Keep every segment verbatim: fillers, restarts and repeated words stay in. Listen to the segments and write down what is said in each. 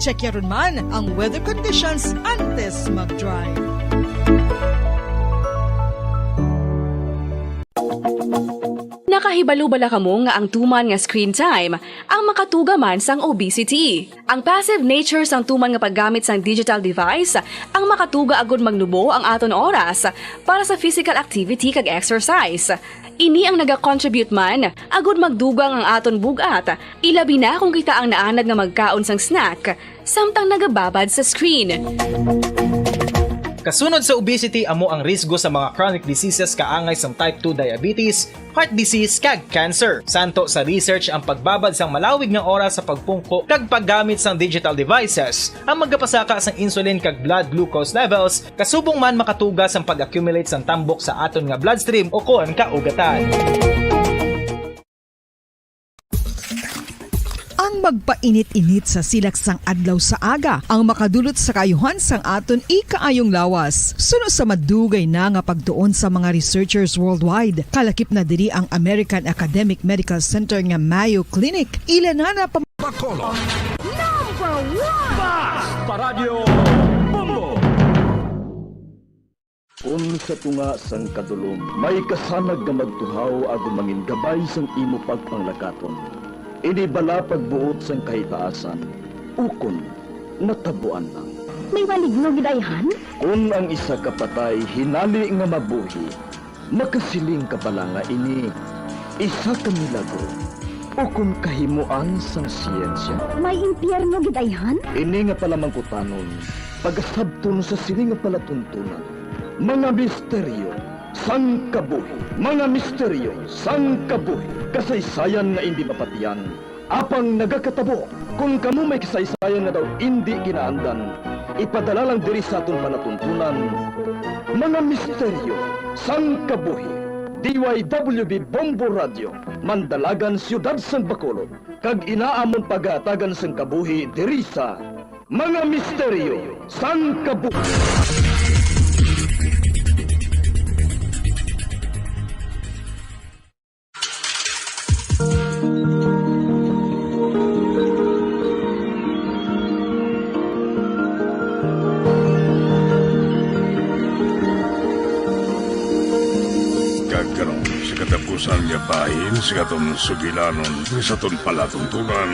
Check yaron man ang weather conditions antes mag-drive. Nakahibalo bala kamo nga ang tuman nga screen time ang makatuga man sang obesity? Ang passive nature sang tuman nga paggamit sang digital device ang makatuga agud magnubo ang aton oras para sa physical activity kag exercise. Ini ang nagacontribute man agud magdugang ang aton bug-at, ilabi na kung kita ang naanad nga magkaon sang snack samtang nagababad sa screen. Kasunod sa obesity amo ang risgo sa mga chronic diseases kaangay sang type two diabetes, heart disease, kag cancer. Santo sa research, ang pagbabad sang malawig nga oras sa pagpungko kag paggamit sang digital devices ang magapasaka sang insulin kag blood glucose levels, kasubong man makatuga sang pag-accumulate sang tambok sa aton nga bloodstream ukon kaugatan. Ang magpainit-init sa silak sang adlaw sa aga ang makadulot sa kaayuhan sang aton ikaayong lawas. Suno sa madugay na nga pagtuon sa mga researchers worldwide, kalakip na diri ang American Academic Medical Center nga Mayo Clinic. Ila na na pa Bacolod. Number one! Bas! Paradyo Bombo! Kon sa tunga sang kadulom may kasanag nga magtuhaw agud mangin gabay sang imo pagpanglakaton, ini bala pagbuot sang kahitaasan, ukon natabuan lang. May maligno gid ayhan? Kon ang isa ka patay hinali nga mabuhi, makasiling ka bala nga ini isa ka milagro ukon kahimoan sang siyensya? May impyerno gid ayhan? Ini nga palamangkutanon, pagasabton sa sini nga palatuntunan. Mga misteryo sang kabuhi. Mga misteryo sang kabuhi. Kasaysayan nga indi mapatian, apang nagakatabo. Kon kamo may kasaysayan nga daw indi kinaandan, ipadala lang diri sa aton palatuntunan. Mga misteryo sang kabuhi. D Y W B Bombo Radio, Mandalagan, Siyudad sang Bacolod, kag ina amon pagahatagan sang kabuhi diri sa Mga Misteryo sang Kabuhi. Kag karon, sa katapusan nga bahin sa aton sugilanon, sa aton palatuntunan,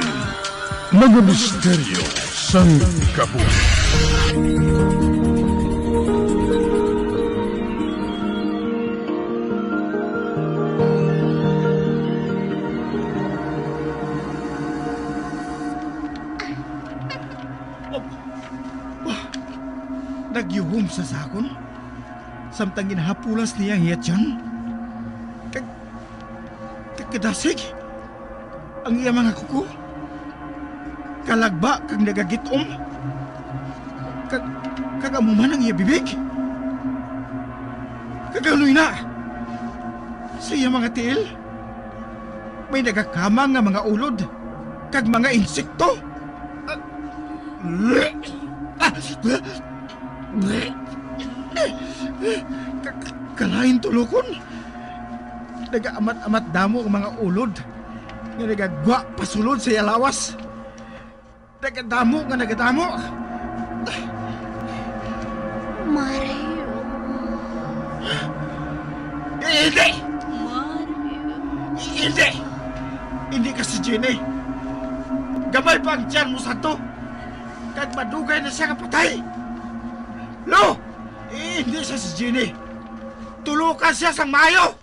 Mga Misteryo sang Kabuhi. Nagyuhom sa sakon, samtang ginahapulas niya ang iya tiyan. Kag, kag kadasig ang iya mga kuko. Kalagba kag nagagit-om. Kag, kag amo man ang iya bibig. Kag haloy na sa iya mga tiil, may nagakamang nga mga ulod kag mga insekto. Ka-, ka-, kalain tulokon. Nagaamat-amat damo ang mga ulod nga nagagwa pasulod sa iya lawas. Nagadamo nga nagadamo. Mario. Hindi! Mario. Hindi! Hindi ka si Jenny. Gamay pa ang tiyan mo sa to. Kag madugay na siya nga patay. Lo! Hindi siya si Jenny. Tulokan siya sang maayo.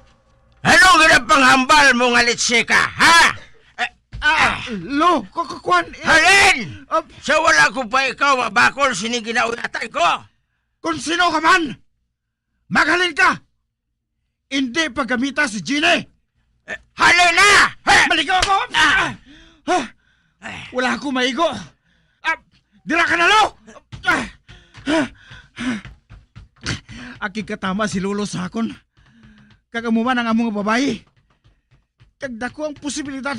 Ano gid ang panghambal mo nga litsi ka, ha? Eh, Ah, ah, lo, ku-, ku-, kuwan, eh, Halin! Ah, Sa wala ko pa ikaw mabakol sini ginauyatan ko? Kung sino ka man, maghalin ka! Hindi paggamita si Gina! Eh, halin na! Ha! Maligo ako! Ah! Ah! Ah! Wala ako maigo! Ah, dira ka na, lo! Ah! Ah! Akig katama si Lolo sa akon. Kag amo man ang amo nga babayi. Kag dako ang posibilidad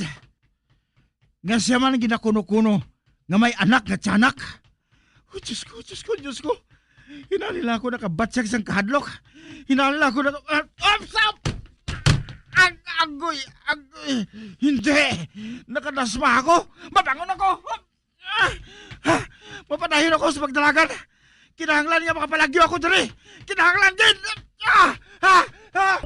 nga siya man ang ginakuno-kuno nga may anak nga tiyanak. Oh, Diyos ko, Diyos ko, Diyos ko. Hinali lang ako nakabatyag sang kahadlok. Hinali lang ako naka-, ah, ah, sa-, ag-, agoy, agoy. Hindi. Nakadasma ako. Mabangon ako. Ah! Ah! Ayun ako sa pagdalagan. Kinahanglan nga makapalagyo ako diri. Kinahanglan gid. Ah! Ah! Ah!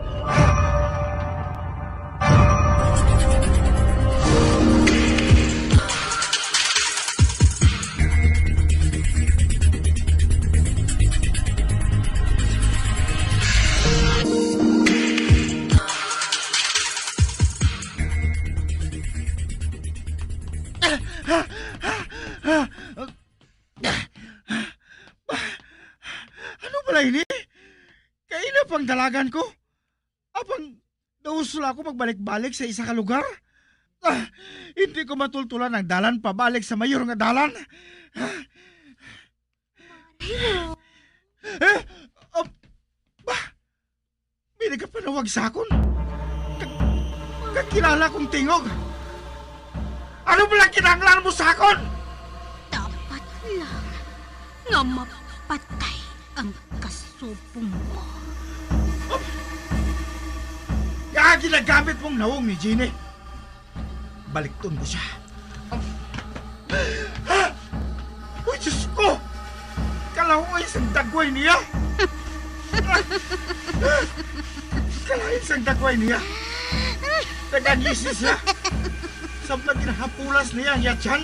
Ano bala ini? Kaina pang dalagan ko. Apang daw sula ako magbalik-balik sa isa ka lugar. Ah, hindi ko matultulan ang dalan pabalik sa mayor nga dalan. Ah. Eh, ah, ba? May nagapanawag sa akon. Ka-, kakilala kong tingog. Ano bala kinahanglan mo sa akon? Dapat lang nga mapatay ang kasubong mo. Nga ginagamit mong nawong ni Jenny. Balikton ko siya. Uy, Diyos ko! Kalahoy sang dagway niya! Kalahoy sang dagway niya! Nagangisi siya! Samtang ginahapulas niya ang iya tiyan!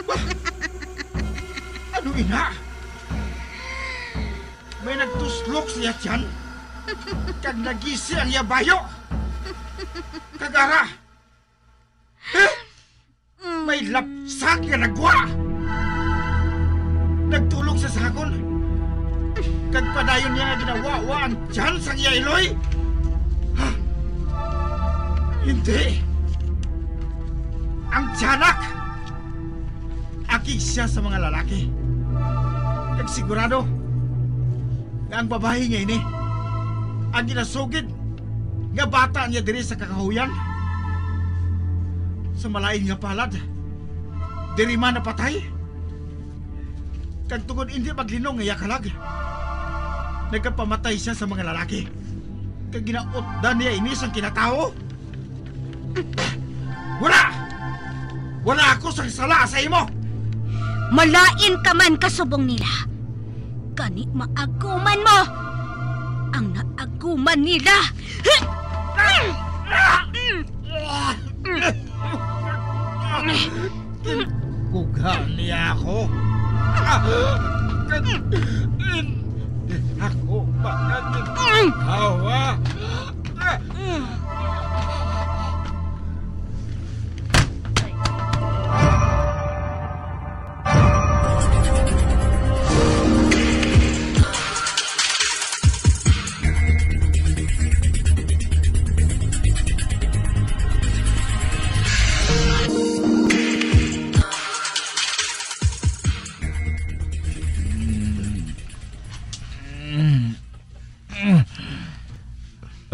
Ba? Ano ina? May nagtuslok sa iya tiyan, kag nagisi ang iya bayo. Kag ara, eh, may lapsag nga nagwa. Nagtulog sa sakon, kag padayon niya nga ginawawa ang tiyan sang iya iloy. Ha? Hindi. Ang tiyanak akig siya sa mga lalaki. Kag sigurado nga ang babayi nga ini ang ginasugid nga bata niya diri sa kakahuyan. Sa malain nga palad, diri man napatay. Kag tungod indi maglinong nga iya kalag, nagkapamatay siya sa mga lalaki. Kag ginautdan niya ini sang kinatawo. Wala! Wala ako sang sala sa imo! Malain ka man kasubong nila. Gani maaguman mo ang naaguman nila. Ginkuga niya ako. Hindi ako makaginhawa.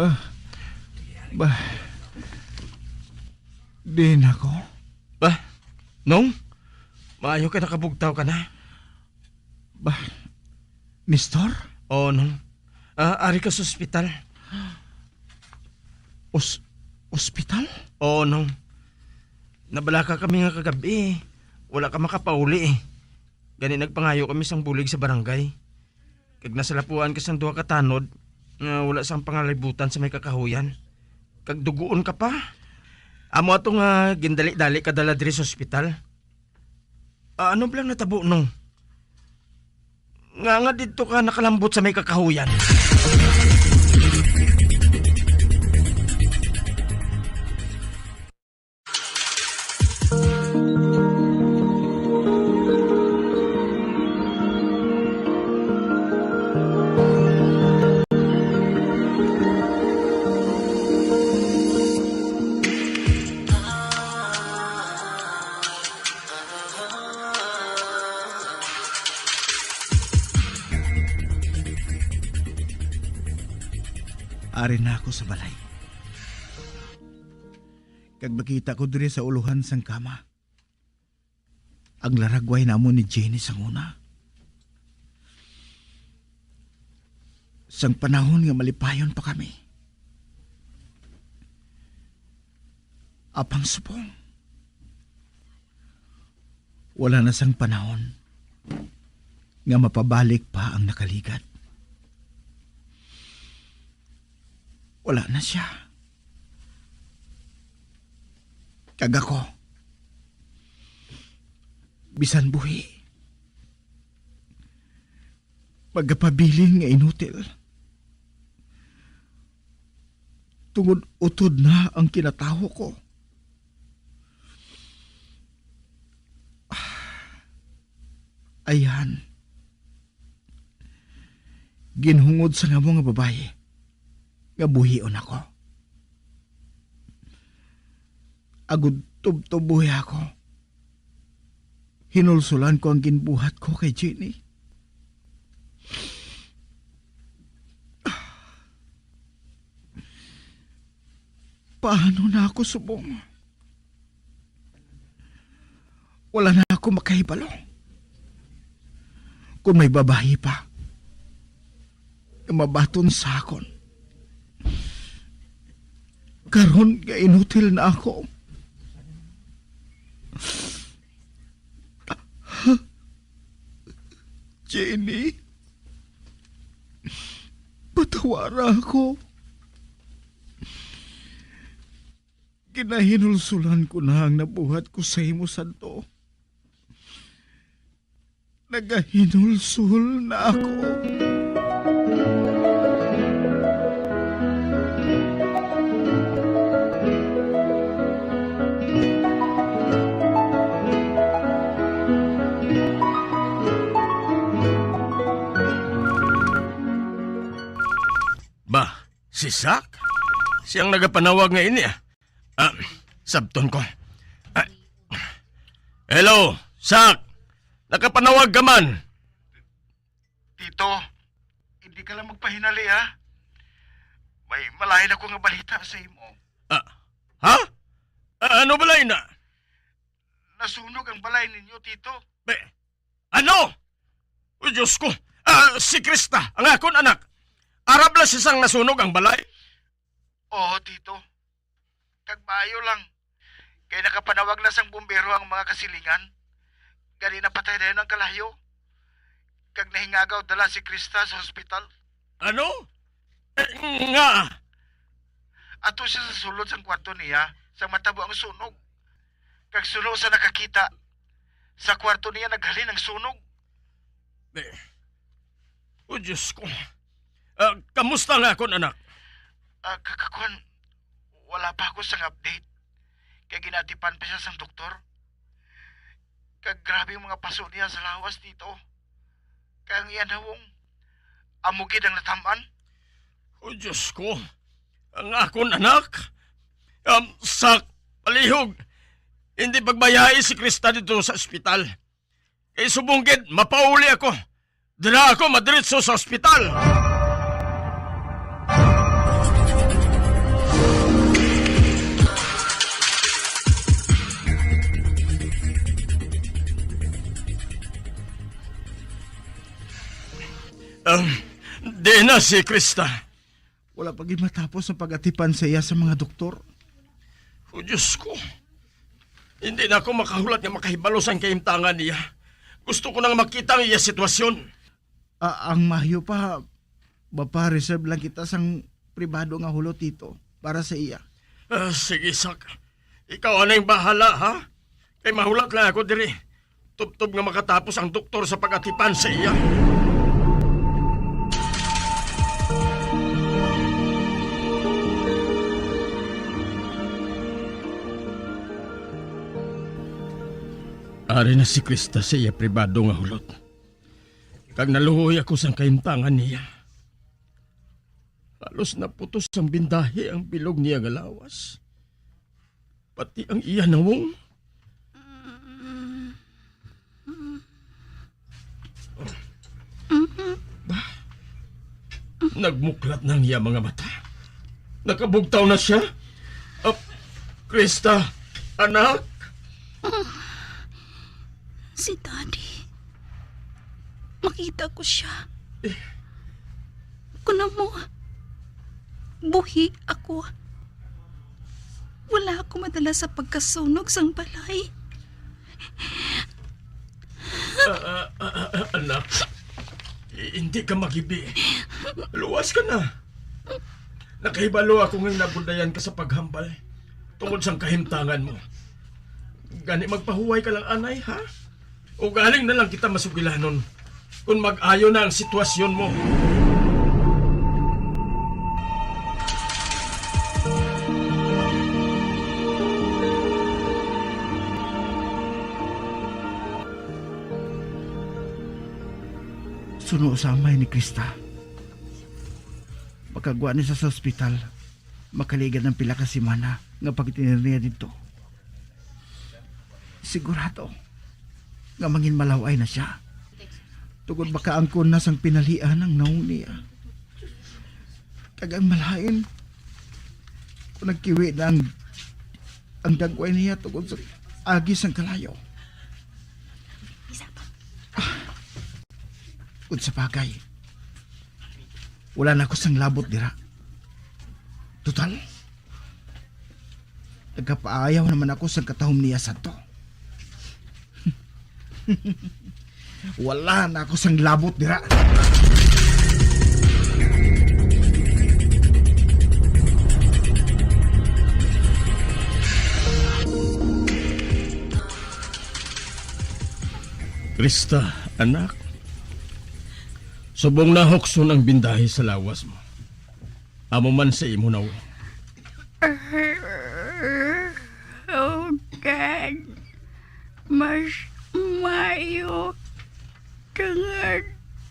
Ah, ba, di na ko. Ba, Nong? Maayo ka nakabugtaw ka na? Ba, Mister? Oo, Nong. Ah, ari ka sa ospital. Os-, ospital? Oo, Nong. Nabalaka kami nga kagab-i, wala ka makapauli. Gani nagpangayo kami sang bulig sa barangay. Kag nasalapuan ka sang duha ka tanod nga wala sang pangalibutan sa may kakahuyan. Kag dugoon ka pa. Amo ato nga gindali-dali ka dala diri sa ospital. Ah, ano bala ang natabo, Nong? Nga, nga didto ka nakalambot sa may kakahuyan? Ari na ako sa balay. Kag makita ko diri sa ulohan sang kama ang laragway namon ni Jenny sang una. Sang panahon nga malipayon pa kami. Apang subong, Wala na sang panahon nga mapabalik pa ang nakaligad. Wala na sia. Kag ako, bisan buhi, magapabilin nga inutil. Tungod utod na ang kinatawo ko. Ayan. Ginhungod sang amo nga babayi nga buhion ako. Agud tubtob buhi ako, hinulsulan ko ang ginbuhat ko kay Jenny. Paano na ako subong? Wala na ako makahibalo. Kung may babayi pa nga mabaton sa akon, karon nga inutil na ako. Jenny, patawara ako. Ginahinulsulan ko na ang nabuhat ko sa imo, Santo. Nagahinulsol na ako. Ba, si Sak? Siyang nagapanawag nga ini, ah. Ah, sabton ko. Ah, hello, Sak. Nakapanawag ka man. Tito, hindi ka lang magpahinali, ha? May malain ako nga balita sa imo. Ah, ha? Ah, ano balay na? Nasunog ang balay ninyo, Tito. Be, ano? O Diyos ko, ah, si Krista, ang akon anak. Arab lang siya sang nasunog ang balay. Oo, Tito. Kag maayo lang. Kay nakapanawag na sang bumbero ang mga kasilingan. Gani napatay dayon ang kalayo. Kag nahingagaw dala si Krista sa hospital. Ano? Eh, nga? Ato siya sa sulod sang kwarto niya, sang matabo ang sunog. Kag suno sa nakakita, sa kwarto niya naghalin ang sunog. Eh, o Diyos ko. Ah, kamusta nga akon anak? Ah, ka-, kakuan, wala pa ako sang update. Kay ginatipan pa siya sang doktor. Kag grabe ang mga paso niya sa lawas, Tito. Kay ang iya nawong, amo gid ang natam-an. O Diyos ko, ang akon anak. Um, Sak, palihog. Hindi pagbayai si Krista dito sa ospital. Kay subong gid, mapauli ako. Dira ako madiretso sa ospital. Um, di na si Krista. Wala pa gid matapos ang pag-atipan sa iya sa mga doktor. O Diyos ko, hindi na ako makahulat nga makahibalo sang kahimtangan niya. Gusto ko nang makita ang iya sitwasyon. Ah, ang mayo pa, mapa-reserve lang kita sang pribado nga hulot, Tito, para sa iya. Ah, sige, Sak. Ikaw anay bahala, ha? Kay mahulat lang ako diri. Tubtob nga makatapos ang doktor sa pag-atipan sa iya. Ari na si Krista sa iya pribado nga hulot, kag naluoy ako sang kahimtangan niya. Halos naputos sang bindahi ang bilog niya nga lawas, pati ang iya nawong. Ba? Nagmuklat na ang iya mga mata. Nakabugtaw na siya. Ah, Krista, anak. Si Daddy. Makita ko siya. Eh. Kuno mo, buhi ako. Wala ako madala sa pagkasunog sang balay. Ah, ah, ah, ah, anak, i- hindi ka magibi. Luwas ka na. Nakahibalo ako nga nabundayan ka sa paghambal tungod sang kahimtangan mo. Gani magpahuway ka lang, anay, ha? O galing na lang kita masugilanon kung mag-ayo na ang sitwasyon mo. Suno sa amay ni Krista. Makagwa ni sa, sa ospital. Makaligad ang pila ka semana nga pagtiner niya didto. Sigurado nga mangin malaway na siya. Tungod makaangkon na sang pinalian ang nawong niya. Kag ang malain, kung nagkiwi na ang, ang dagway niya tungod sa agi sang kalayo. Isa pa. Ah, kung sa bagay, wala na ako sang labot dira. Total, nagkapaayaw naman ako sang katahom niya sadto. Wala na ako sang labot dira. Krista, anak, subong nahukson ang bindahi sa lawas mo. Amo man sa imo nawong. Oh, Dad, mas maayo tungod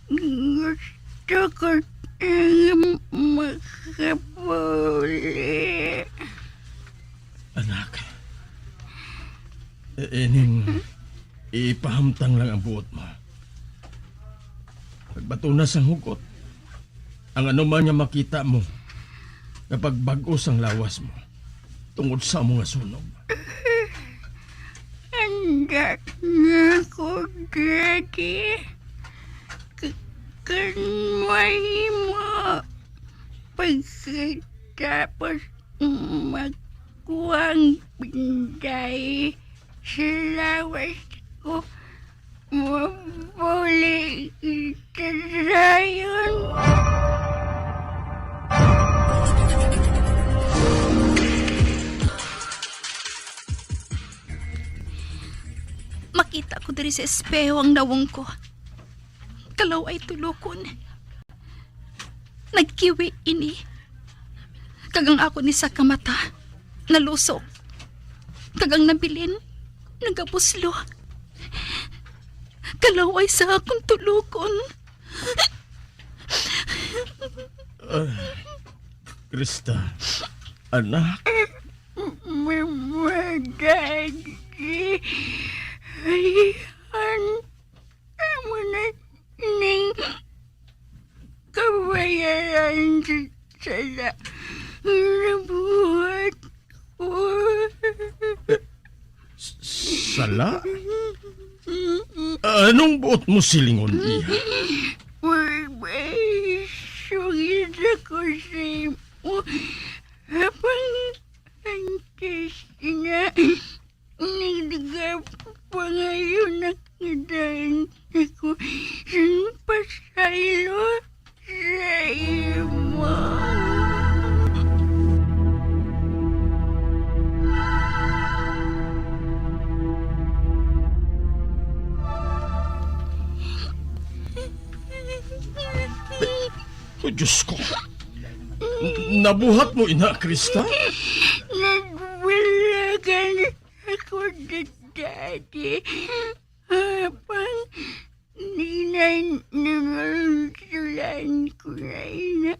gusto ko nang makabuli. Anak, ining ipahamtang lang ang buot mo. Pagbatuna sang hugot, ang anuman nga makita mo nga pagbag-o sang lawas mo tungod sa amo nga sunog. Handa na ko, Daddy. K-, kan mahimo pagkatapos magkuha ang binday sa lawas ko. Mabuli kita dayon. Makita ko diri sa espeho ang nawong ko. Kalaw-ay tulokon. Nagkiwi ini. Kag ang akon isa ka mata nalusok. Kag ang nabilin nagapuslo. Kalaw-ay sa akon tulokon. Ah, Krista, anak. Mamagagi. Ay, an-, amo na ning kabayaran sa sala nga nabuhat ko. S-, sala? Anong buot mo silingon, iha? May, may sugid ako sa imo. Apang ang test na nagpangayo na kidain ako sing pasaylo sa imo. O Diyos ko. N-, nabuhat mo ina, Krista? Nagwala ka na ako, Daddy. Apang ninay, nanulsulan ko na ina.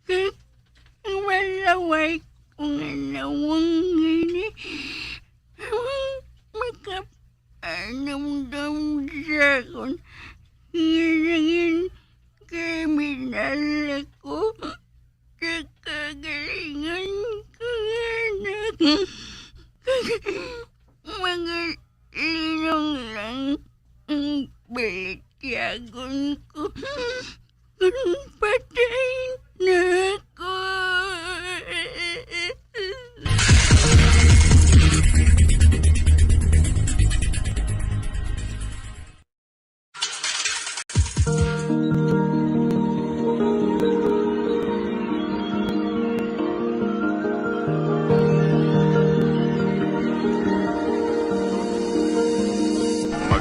Kag malaway ko nga nawong ini. Ang makapanumdom sa akon nga nangin kriminal ako sa kagalingon ko nga anak. Kag mga linong lang ang balatyagon ko. Kung patay na ako.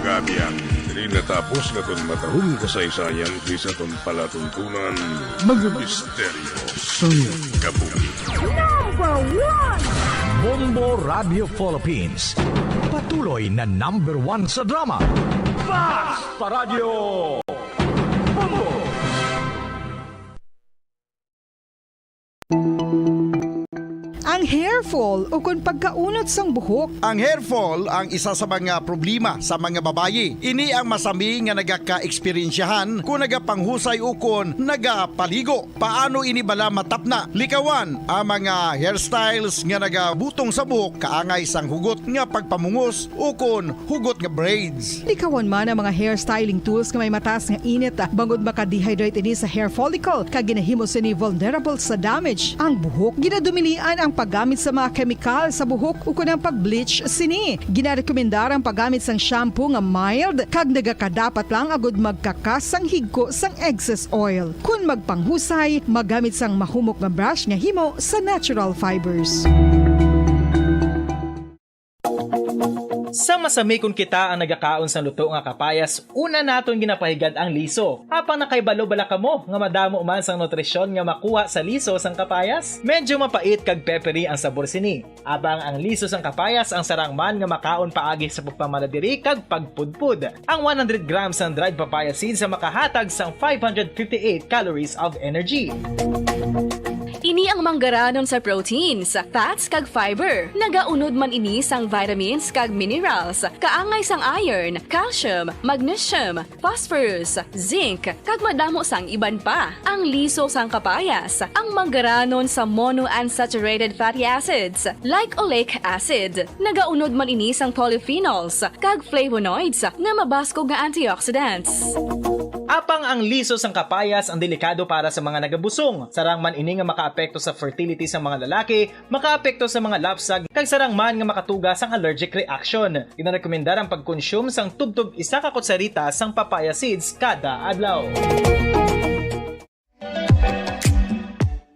Kabiyan, diri natapos naton matahong kasaysayan sa aton palatuntunan, mga misteryo sang kabuhi. Number one! Bombo Radio Philippines, patuloy na number one sa drama. Fast Paradyo! Bombo! Ang hair fall ukon pagkaunot sang buhok. Ang hair fall ang isa sa mga problema sa mga babayi. Ini ang masami nga nagaka-eksperyensyahan kon nagapanghusay ukon nagapaligo. Paano ini bala matapna? Likawan ang mga hairstyles nga nagabutong sa buhok kaangay sang hugot nga pagpamungos ukon hugot nga braids. Likawan man ang mga hair styling tools nga may mataas nga init, ah, bangod maka-dehydrate ini sa hair follicle, kag ginahimo sini vulnerable sa damage ang buhok. Ginadumilian ang paggamit sa mga kemikal sa buhok ukon ang pag-bleach sini. Ginarekomendar ang paggamit sang shampoo nga mild kag nagakadapat lang agud magkakas sang higko sang excess oil. Kon magpanghusay, magamit sang mahumok nga brush nga himo sa natural fibers. Sa masami kon kita ang nagakaon sang luto nga kapayas, una naton ginapahigad ang liso. Apang nakahibalo bala kamo nga madamo man sang nutrisyon nga makuha sa liso sang kapayas? Medyo mapait kag peppery ang sabor sini. Apang ang liso sang kapayas ang sarang man nga makaon paagi sa pagpamaladiri kag pagpudpod. Ang one hundred grams sang dried papaya seeds ang makahatag sang five hundred fifty-eight calories of energy. Ini ang manggaranon sa proteins, fats, kag fiber. Nagaunod man ini sang vitamins kag minerals, kaangay sang iron, calcium, magnesium, phosphorus, zinc, kag madamo sang iban pa. Ang liso sang kapayas, ang manggaranon sa monounsaturated fatty acids, like oleic acid. Nagaunod man ini sang polyphenols kag flavonoids nga mabaskog nga antioxidants. Apang ang liso sang kapayas ang delikado para sa mga nagabusong. Sarang man ini nga makaapekto sa fertility sa mga lalaki, makaapekto sa mga lapsag, kag sarang man nga makatuga sang allergic reaction. Ginarekomendar ang pagkonsume sang tubtob isa ka kutsarita sang papaya seeds kada adlaw.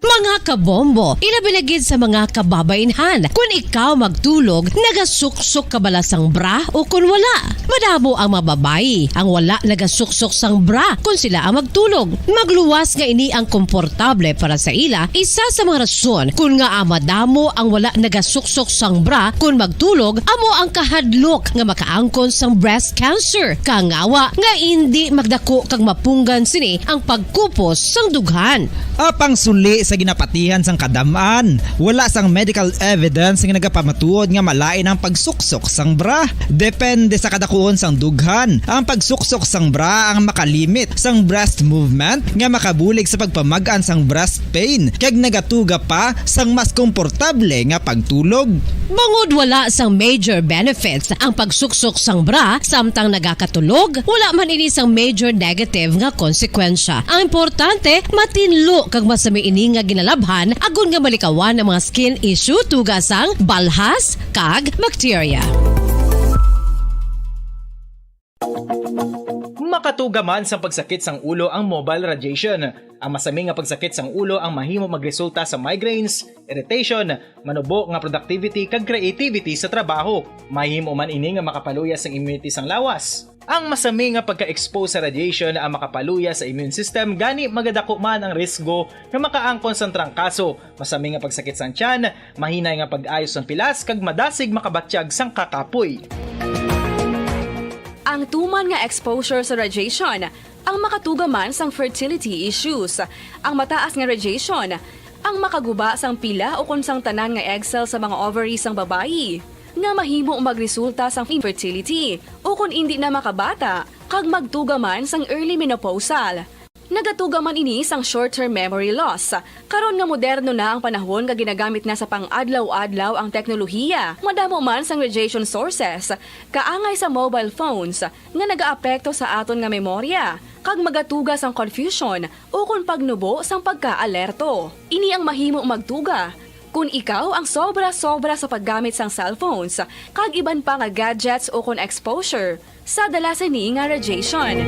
Mga kabombo, ilabi na gid sa mga kababainhan, kun ikaw magtulog, nagasuksok ka bala sang bra o kun wala? Madamo ang mga babayi ang wala nagasuksok sang bra kun sila ang magtulog. Magluwas nga ini ang komportable para sa ila, isa sa mga rason kun ngaa madamo ang wala nagasuksok sang bra kun magtulog amo ang kahadlok nga makaangkon sang breast cancer. Kangawa nga indi magdako kag mapunggan sini ang pagkupos sang dughan. Apang suli sa ginapatihan sang kadam-an, wala sang medical evidence nga nagapamatuod nga malain ang pagsuksok sang bra. Depende sa kadakuon sang dughan, ang pagsuksok sang bra ang makalimit sang breast movement nga makabulig sa pagpamag-an sang breast pain kag nagatuga pa sang mas komportable nga pagtulog. Bangod wala sang major benefits ang pagsuksok sang bra samtang nagakatulog, wala man ini sang major negative nga konsekwensya. Ang importante, matinlo kag masami ini nga ginalabhan agod nga malikawan ang mga skin issue tuga sang balhas kag bakterya. Makatuga man sang pagsakit sang ulo ang mobile radiation. Ang masami nga pagsakit sang ulo ang mahimo magresulta sa migraines, irritation, manubo nga productivity, kag creativity sa trabaho. Mahimo man ini nga makapaluya sang immunity sang lawas. Ang masami nga pagka-expose sa radiation ang makapaluya sa immune system, gani magadako man ang risgo nga makaangkon sang trangkaso, masami nga pagsakit sang tiyan, mahinay nga pag-ayo sang pilas, kag madasig makabatyag sang kakapoy. Ang tuman nga exposure sa radiation ang makatuga man sang fertility issues. Ang mataas nga radiation ang makaguba sang pila ukon sang tanan nga egg cell sa mga ovary sang babayi, nga mahimo magresulta sang infertility ukon indi na makabata kag magtuga man sang early menopausal. Nagatuga man ini sang short-term memory loss. Karon nga moderno na ang panahon nga ginagamit na sa pang-adlaw-adlaw ang teknolohiya, madamo man sang radiation sources, kaangay sa mobile phones, nga nagaapekto sa aton nga memorya, kag magatuga sang confusion ukon pagnubo sang pagkaalerto. Ini ang mahimo magtuga kon ikaw ang sobra-sobra sa paggamit sang cellphones kag iban pa nga gadgets ukon exposure sa dala sini nga radiation.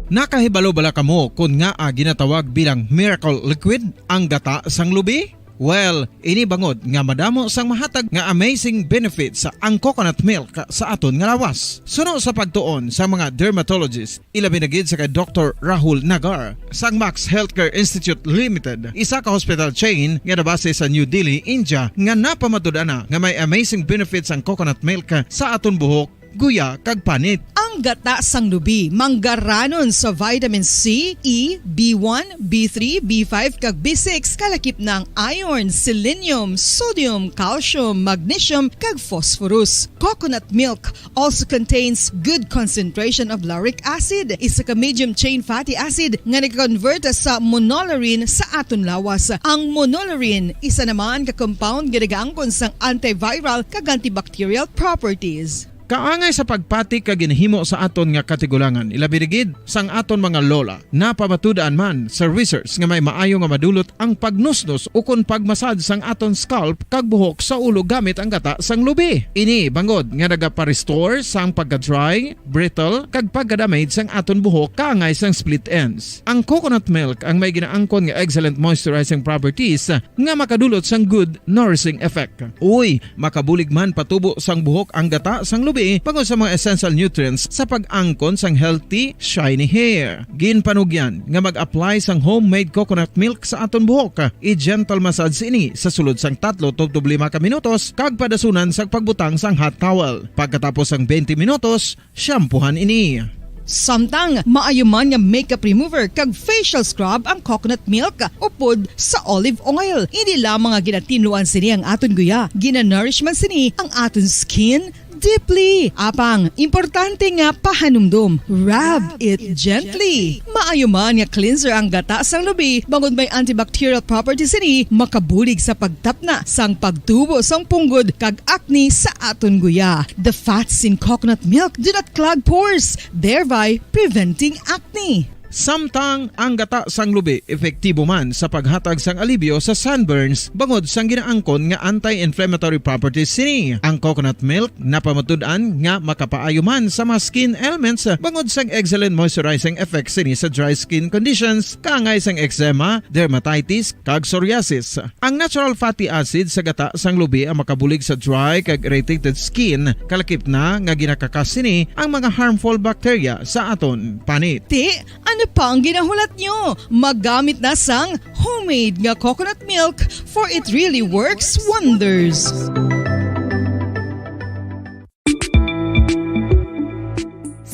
Nakahibalo bala kamo kon ngaa ginatawag bilang miracle liquid ang gata sang lubi? Well, ini bangod nga madamo sang mahatag nga amazing benefits ang coconut milk sa aton nga lawas. Suno sa pagtuon sa mga dermatologist, ilabi na gid sa kay Doktor Rahul Nagar sang Max Healthcare Institute Limited, isa ka hospital chain nga nabase sa New Delhi, India, nga napamatud-an na nga may amazing benefits ang coconut milk sa aton buhok, guya, kag panit. Ang gata sang lubi manggaranon sa vitamin C, E, B one, B three, B five, kag B six, kalakip na ang iron, selenium, sodium, calcium, magnesium, kag phosphorus. Coconut milk also contains good concentration of lauric acid, isa ka medium chain fatty acid nga nag-convert sa monolaurin sa aton lawas. Ang monolaurin, isa naman ka compound nga nagaangkon sang antiviral kag antibacterial properties. Kaangay sa pagpati kag ginhimo sa aton nga katigulangan, ilabi na gid sang aton mga lola. Napamatud-an man sa research nga may maayo nga madulot ang pagnusnos ukon pag-massage sang aton scalp kag buhok sa ulo gamit ang gata sang lubi. Ini bangod nga nagapa-restore sang pagka-dry, brittle, kag pagka-damage sang aton buhok kaangay sang split ends. Ang coconut milk ang may ginaangkon nga excellent moisturizing properties nga makadulot sang good nourishing effect. Uy, makabulig man patubo sang buhok ang gata sang lubi bangod sa mga essential nutrients sa pag-angkon sang healthy, shiny hair. Ginpanugyan nga mag-apply sang homemade coconut milk sa aton buhok. I-gentle massage ini sa sulod sang tatlo tubtob lima ka minutos kag padasunan sang pagbutang sang hot towel. Pagkatapos sang twenty minutos, shampoohan ini. Samtang maayo man nga makeup remover kag facial scrub ang coconut milk upod sa olive oil. Hindi lamang nga ginatinluan sini ang aton guya, ginanourish man sini ang aton skin deeply. Apang, importante nga pahanumdom, rub it gently. Maayo man nga cleanser ang gata sang lubi, bangod may antibacterial properties sini, makabulig sa pagtapna sang pagtubo sang punggod kag acne sa aton guya. The fats in coconut milk do not clog pores, thereby preventing acne. Samtang ang gata sang lubi epektibo man sa paghatag sang alibyo sa sunburns bangod sang ginaangkon nga anti-inflammatory properties sini. Ang coconut milk napamatud-an nga makapaayo man sa mga skin ailments bangod sang excellent moisturizing effects sini sa dry skin conditions, kaangay sang eczema, dermatitis, kag psoriasis. Ang natural fatty acid sa gata sang lubi ang makabulig sa dry kag irritated skin, kalakip na nga ginakakas sini ang mga harmful bacteria sa aton panit. Ti, ano pa ang ginahulat nyo? Maggamit na sang homemade nga coconut milk, for it really works wonders.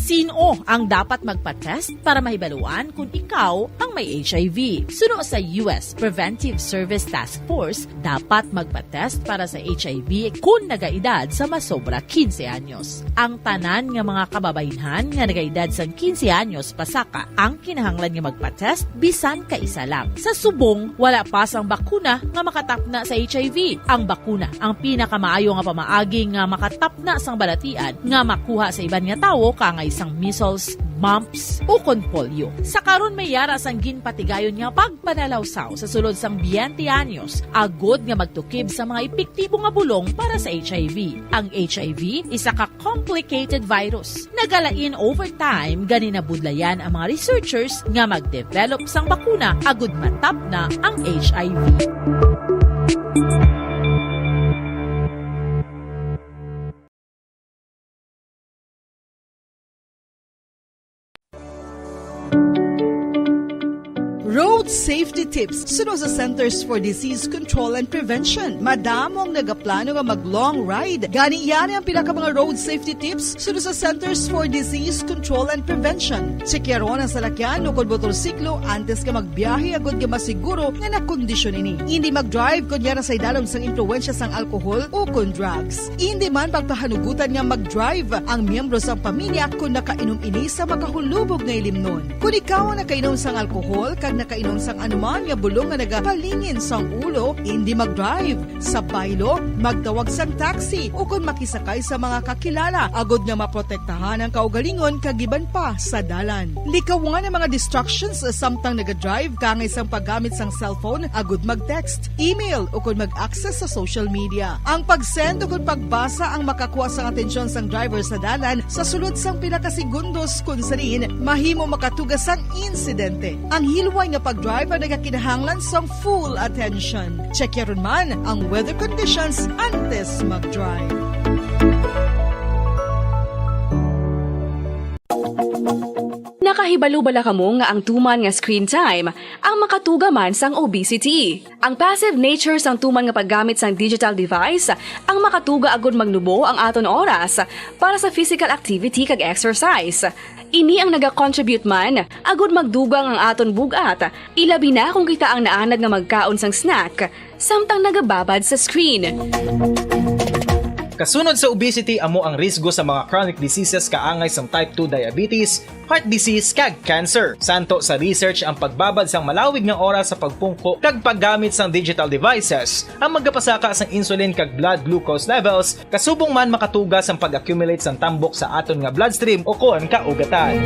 Sino ang dapat magpa-test para mahibaluan kung ikaw ang may H I V? Suno sa U S Preventive Service Task Force, dapat magpa-test para sa H I V kung nagaedad sa masobra quince anyos. Ang tanan nga mga kababaynhan nga nagaedad sang quince anyos pasaka ang kinahanglan nga magpa-test bisan kaisa lang. Sa subong, wala pa sang bakuna nga makatapna sa H I V. Ang bakuna ang pinakamaayo nga pamaagi nga makatapna sang balatian nga makuha sa iban nga tawo, kaangay sang measles, mumps, ukon polio. Sa karon, may yara sang ginpatigayon nga pagpanalawsaw sa sulod sang twenty anyos, agod nga magtukib sa mga epektibo nga bulong para sa H I V. Ang H I V isa ka complicated virus. Nagalain over time, gani nabudlayan ang mga researchers nga mag-develop sang bakuna agud matapna ang H I V. Road safety tips suno sa Centers for Disease Control and Prevention. Madamo ang nagaplano nga mag-long ride. Gani, yari ang pila ka mga road safety tips suno sa Centers for Disease Control and Prevention. Tsekyaron ang salakyan ukon motorsiklo antes ka magbiyahe agod nga masiguro nga nakondisyon ini. Indi mag-drive kon yara sa idalom sang impluwensya sang alkohol ukon drugs. Indi man pagpahanugutan nga mag-drive ang miyembro sang pamilya kon nakainom ini sa makahulubog nga ilimnon. Kon ikaw ang nakainom sang alkohol kag nakainom sang anuman nga bulong nga nagapalingin sang ulo, indi mag-drive. Sa baylo, magtawag sang taxi ukon makisakay sa mga kakilala agod nga maprotektahan ang kaugalingon kag iban pa sa dalan. Likawan ang mga distractions samtang naga-drive, kaangay sang paggamit sang cellphone agud mag-text, email, ukon mag-access sa social media. Ang pag-send ukon pagbasa ang makakuha sang atensyon sang driver sa dalan sa sulod sang pila ka segundos, kon sa diin mahimo makatuga sang insidente. Ang hilway nga Drive ang nagakinahanglan sang full attention. Check yaron man ang weather conditions antes mag-drive. Nakahibalo bala kamo nga ang tuman nga screen time ang makatuga man sang obesity? Ang passive nature sang tuman nga paggamit sang digital device ang makatuga agud magnubo ang aton oras para sa physical activity kag exercise. Ini ang nagacontribute man agud magdugang ang aton bug-at, ilabi na kung kita ang naanad nga magkaon sang snack samtang nagababad sa screen. Kasunod sa obesity amo ang risgo sa mga chronic diseases kaangay sang type two diabetes, heart disease, kag cancer. Santo sa research, ang pagbabad sang malawig nga oras sa pagpungko kag paggamit sang digital devices ang magapasaka sang insulin kag blood glucose levels, kasubong man makatuga sang pag-accumulate sang tambok sa aton nga bloodstream ukon kaugatan.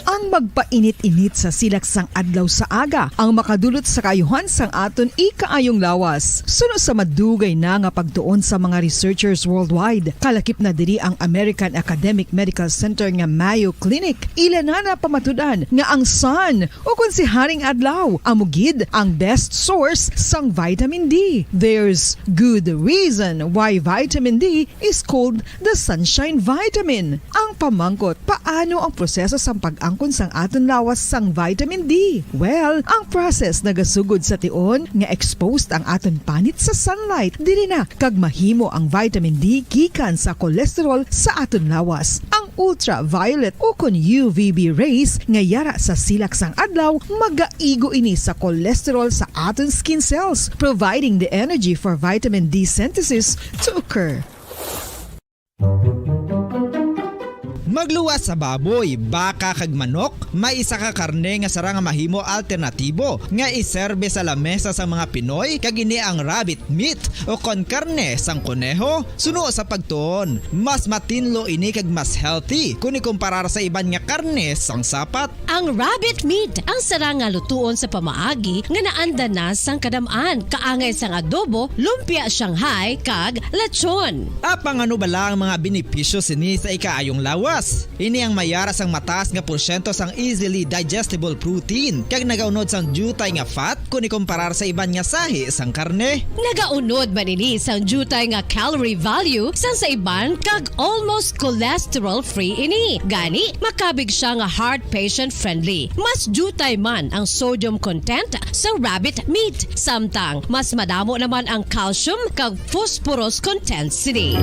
Ang magpainit-init sa silak sang adlaw sa aga ang makadulot sa kaayuhan sang aton ikaayong lawas. Suno sa madugay na nga pagtuon sa mga researchers worldwide, kalakip na diri ang American Academic Medical Center nga Mayo Clinic, ila na napamatud-an nga ang sun, o kon si Haring Adlaw, amo gid ang best source sang vitamin D. There's good reason why vitamin D is called the sunshine vitamin. Ang pamangkot, paano ang proseso sang pag-angkon sang aton lawas sang vitamin D? Well, ang process nagasugod sa tion nga exposed ang aton panit sa sunlight. Diri na kag mahimo ang vitamin D gikan sa cholesterol sa aton lawas. Ang ultraviolet o kon U V B rays nga yara sa silak sang adlaw magaigo ini sa cholesterol sa aton skin cells, providing the energy for vitamin D synthesis to occur. Magluwas sa baboy, baka kag manok, may isa ka karne nga sarang nga mahimo alternatibo nga iserbe sa lamesa sang mga Pinoy, kag ini ang rabbit meat o kon karne sang koneho. Suno sa pagtuon, mas matinlo ini kag mas healthy kon ikumparar sa iban nga karne sang sapat. Ang rabbit meat ang sarang nga lutuon sa pamaagi nga naanda na sang kadam-an, kaangay sang adobo, lumpia Shanghai, kag lechon. Apang ano bala ang mga benepisyo sini sa ikaayong lawas? Ini ang mayara sang mataas nga porsyento sang easily digestible protein, kag nagaunod sang diutay nga fat kon ikumparar sa iban nga sahi sang karne. Nagaunod man ini sang diutay nga calorie value sang sa iban, kag almost cholesterol-free ini. Gani, makabig sia nga heart patient-friendly. Mas diutay man ang sodium content sa rabbit meat, samtang mas madamo naman ang calcium kag phosphorus content sini.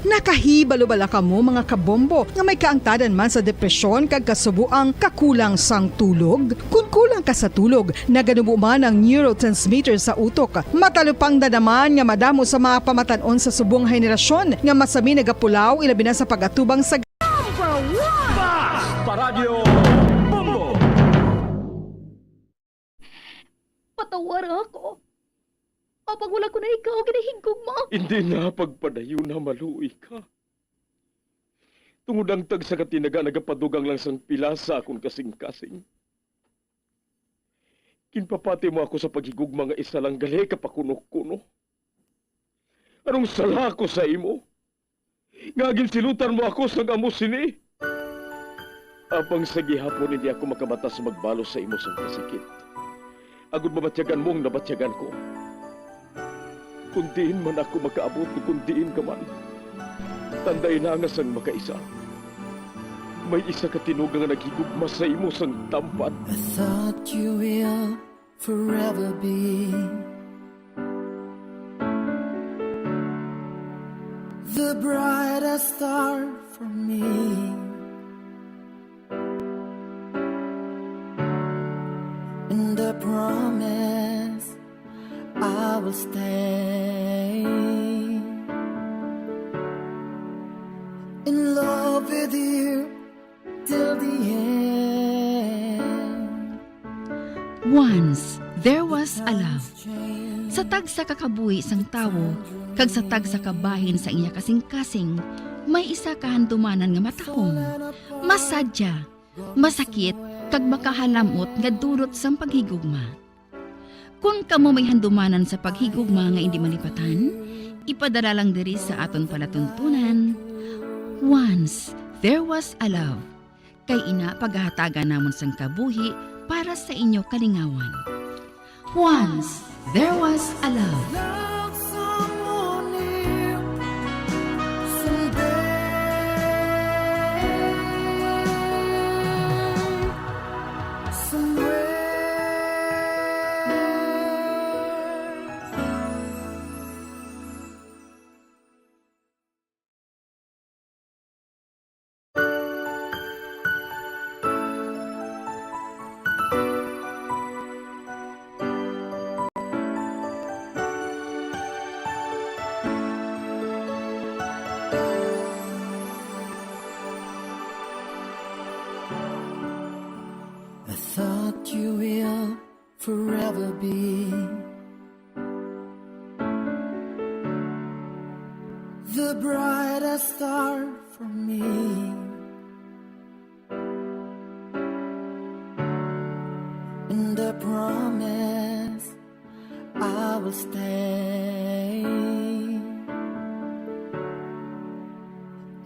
Nakahibalo bala kamo, mga kabombo, nga may kaangtanan man sa depresyon kag kasuboang kakulang sang tulog? Kon kulang ka sa tulog, naganubo man ang neurotransmitter sa utok. Matalupangdan naman nga madamo sa mga pamatan-on sa subong henerasyon nga masami nagapulaw, ilabi na sa pag-atubang sa Number one! Paradyo Bombo! Patawara ako. Apang wala ko na ikaw ginahigugma. Hindi na pagpadayon na maluoy ka. Tungod ang tagsa ka tinaga nagapadugang lang sang pila sa akon kasing-kasing. Ginpapati mo ako sa paghigugma nga isa lang gali ka pakuno-kuno. Anong sala ko sa imo? Nga ginsilutan mo ako sang amo sini? Apang sa gihapon hindi ako makabatas magbalos sa imo sang kasakit, agod mabatyagan mo ang nabatyagan ko. Kun diin man ako makaabot, kun diin ka man, tandai na nga sang makaisa, may isa ka tinuga nga naghigugma sa imo sang tampad. I thought you will forever be the brightest star for me. And I promise I will stay in love with you till the end. Once there was a love. Sa tagsa ka kabuhi sang tawo kag sa tagsa ka bahin sang iya kasing-kasing, may isa ka handumanan nga matahom, masadya, masakit, kag makahalamot nga dulot sang paghigugma. Kon kamo may handumanan sa paghigugma nga indi malipatan, ipadala lang diri sa aton palatuntunan. Once there was a love. Kay ina pagahatagan namon sang kabuhi para sa inyo kalingawan. Once there was a love. Love someone new someday, somewhere. I thought you will forever be the brightest star for me. And I promise I will stay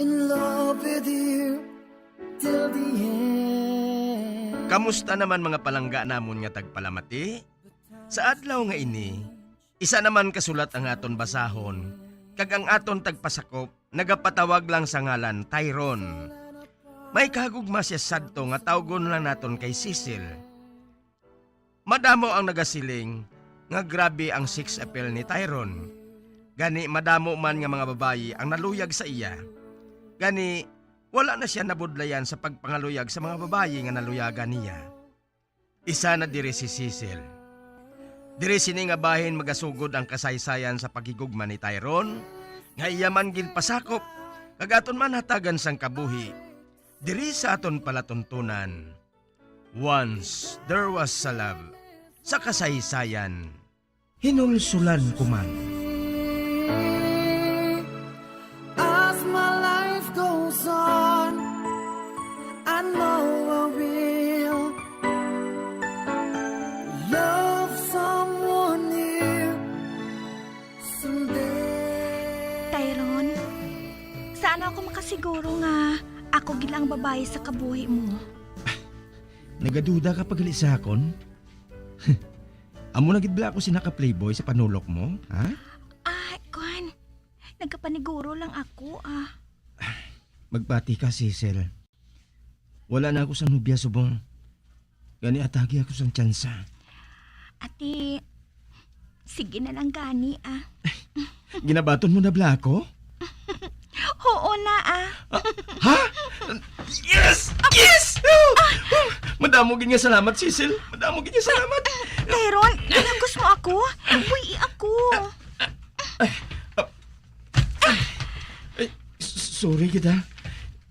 in love with you till the end. Kamusta naman, mga palangga namon nga tagpalamati? Sa adlaw nga ini, isa naman ka sulat ang aton basahon, kag ang aton tagpasakop nagapatawag lang sa ngalan Tyron. May kahagugma siya sadto nga tawgon lang naton kay Cecil. Madamo ang nagasiling nga grabe ang sex appeal ni Tyron. Gani, madamo man nga mga babayi ang naluyag sa iya. Gani, wala na siya nabudlayan sa pagpangaluyag sa mga babayi nga naluyagan niya. Isa na diri si Cecil. Diri sini nga bahin magasugod ang kasaysayan sa paghigugma ni Tyron, nga iya man ginpasakop, kag aton man hatagan sang kabuhi, diri sa aton palatuntunan. Once there was a love, sa kasaysayan. Hinulsulan ko man. As my life goes on, I know I will love someone new someday. Tyron, saan ako makasiguro nga ako gid lang ang babayi sa kabuhi mo? Nagaduda ka pa gali sa akon? Amo na gid bala ako sina ka playboy sa panulok mo, ha? Ah, kuwan. Nagkapaniguro lang ako, ah. Magpati ka, Cecil. Wala na ako sang nobya subong. Gani, atagi ako sang tsansa. Ati, sige na lang gani, ah. Ginabaton mo na bala ako? Oo na, ah. Ah, ha? Yes! Yes! Madamo gid nga salamat, Cecil. Madamo gid nga salamat. Tyron, ginagos mo ako? Buy-i ako. Ay, s-, sorry kita.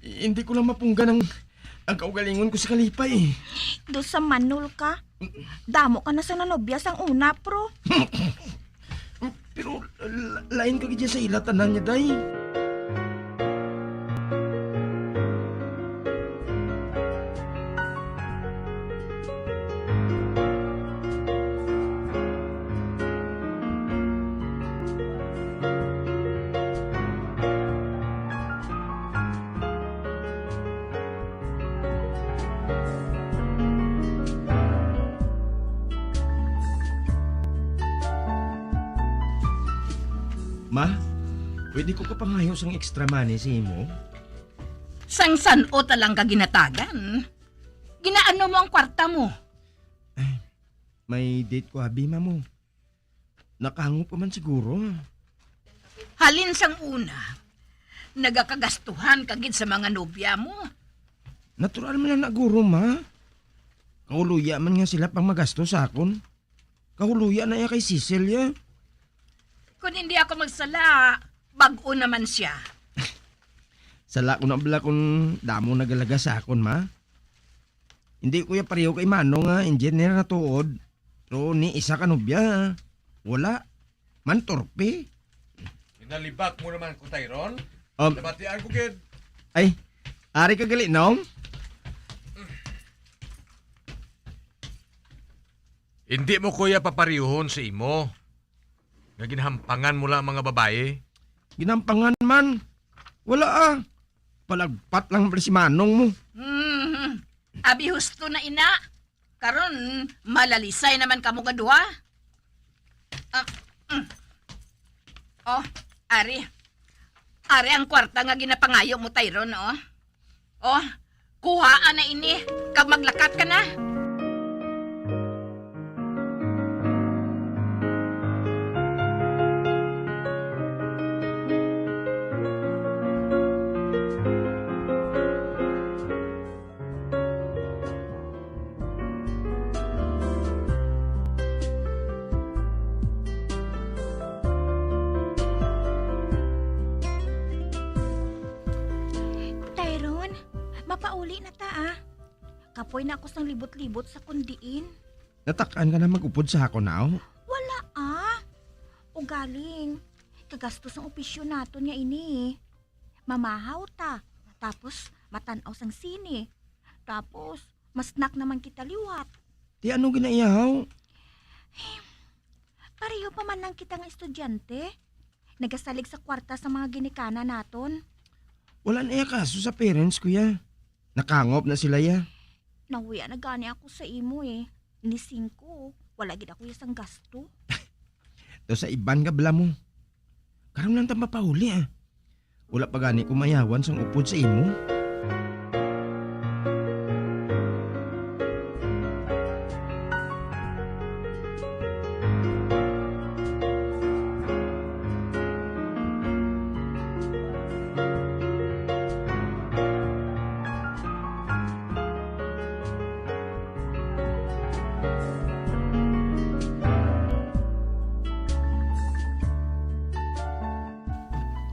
Hindi ko lang mapunggan ang, ang kaugalingon ko sa kalipay. Do sa manol ka. Damo ka na sa nanobya sang una, pro. Pero la-, lain ka gid sa ila tanan niya, day. Ma, pwede ko ka pangayo sang extra money sa imo? Sang san-o ta lang ka ginatagan? Ginaano mo ang kwarta mo? Ay, may date ko abi, mamo. Nakahangop pa man siguro. Halin sang una, nagakagastuhan ka gid sa mga nobya mo. Natural man lang na, guro, ma. Kahuloya man nga sila pang magasto sa akon. Kahuloya na iya kay Cecilia. Kung hindi ako magsala, bag-o naman siya. Sala ko na bala kung damo nagalaga sa akon, ma. Hindi ko ya pareho kay Manong nga engineer na tuod. Pero ni isa ka nobya, wala. Man torpe. Ginalibak mo naman ko, Tyron. Um, Nabatian ko, gid. Ay, ari ka gali, Nong? Hindi mo ko ya paparihon sa imo nga ginhampangan mo lang ang mga babayi. Ginhampangan man. Wala, ah. Palagpat lang pala si Manong mo. Hmm, abi husto na ina. Karon, malalisay naman kamo nga duha. Ah, mm. Oh, ari. Ari ang kwarta nga ginapangayo mo, Tyron, oh. Oh, kuhaa na ini, kag maglakat ka na. Tyron, mapauli na ta, ah. Kapoy na ako sang libot-libot sa kon diin. Natak-an ka na mag-upod sa akon, aw? Wala, ah. Ugaling, kagastos ang opisyo naton nga ini, eh. Mamahaw ta, tapos matan-aw sang sine. Tapos, ma-snack naman kita liwat. Ti ano ginaiyahaw? Pareho pa man lang kita nga estudyante. Nagasalig sa kwarta sa mga ginikanan naton. Wala na iya kaso sa parents ko, ya. Nakangop na sila, ya. Nahuya na gani ako sa imo, eh. Ni singko, wala gid ako ya sang gasto. To sa iban nga bala mo. Karon lang ta mapauli, ah. Wala pa gani ko mayawan sang upod sa imo.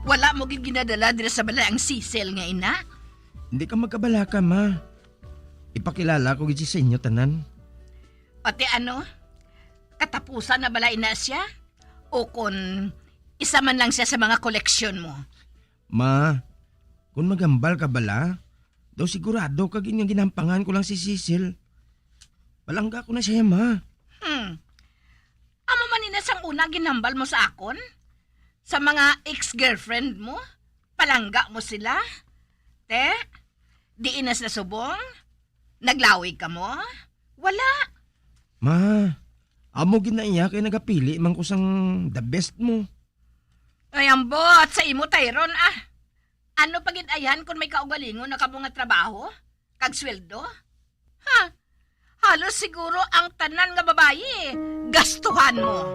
Wala mo gid ginadala dira sa balay ang sisel nga ina? Hindi ka magkabalaka, ma. Ipakilala ko gid siya sa inyo tanan. Pati ano? Katapusan na bala ina siya? O kon isa man lang siya sa mga koleksyon mo? Ma, kung maghambal ka bala, daw sigurado ka gid nga ginampangan ko lang si Cecil. Palangga ko na siya, ma. Hmm. Amo man ina sang una ginhambal mo sa akon? Sa mga ex-girlfriend mo? Palangga mo sila? Te, diin na sila subong? Naglawig ka mo? Wala. Ma, amo gid na iya kay nagapili man ko sang the best mo. Ay, ambot sa imo, Tyron, ah. Ano pa gid ayan kung may kaugalingon na kamo nga trabaho? Kag sweldo? Ha? Halos siguro ang tanan nga babayi, gastuhan mo.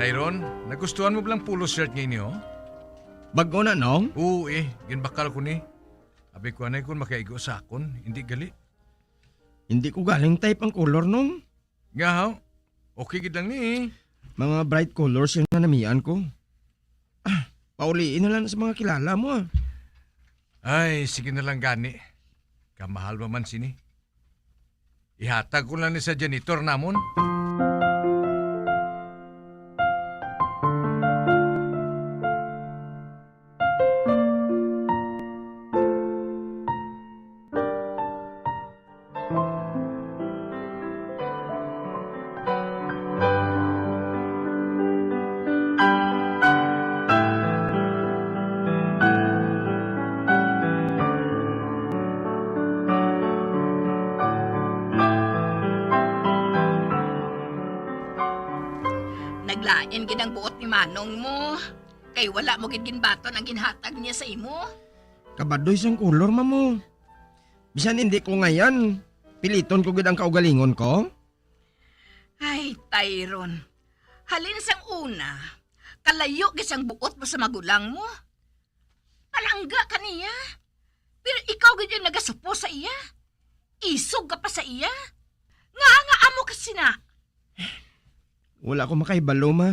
Tyron, nagustuhan mo bala ang polo shirt nga ini, oh? Bag-o na, Nong? Oo, eh. Ginbakal ko ni. Abi ko anay kung makaigo sa akon, hindi gali. Hindi ko galing type ang color, Nong. Nga, haw? Okay gid lang ni, eh. Mga bright colors yung nanamian ko. Ah, pauliin na lang sa mga kilala mo, ah. Ay, sige na lang gani. Kamahal pa man sini. Ihatag ko lang ni sa janitor namon. Naglain gid ang buot ni Manong mo, kay wala mo gid ginbaton ang ginhatag niya sa imo. Kabadoy sang kolor, mamo. Bisan hindi ko ngayan, piliton ko gid ang kaugalingon ko. Ay, Tyron. Halin sang una, kalayo gid sang buot mo sa magulang mo. Palangga ka niya. Pero ikaw gid ang nagasupo sa iya. Isog ka pa sa iya. Nga nga amo ka sina. Wala ko makahibalo, ma.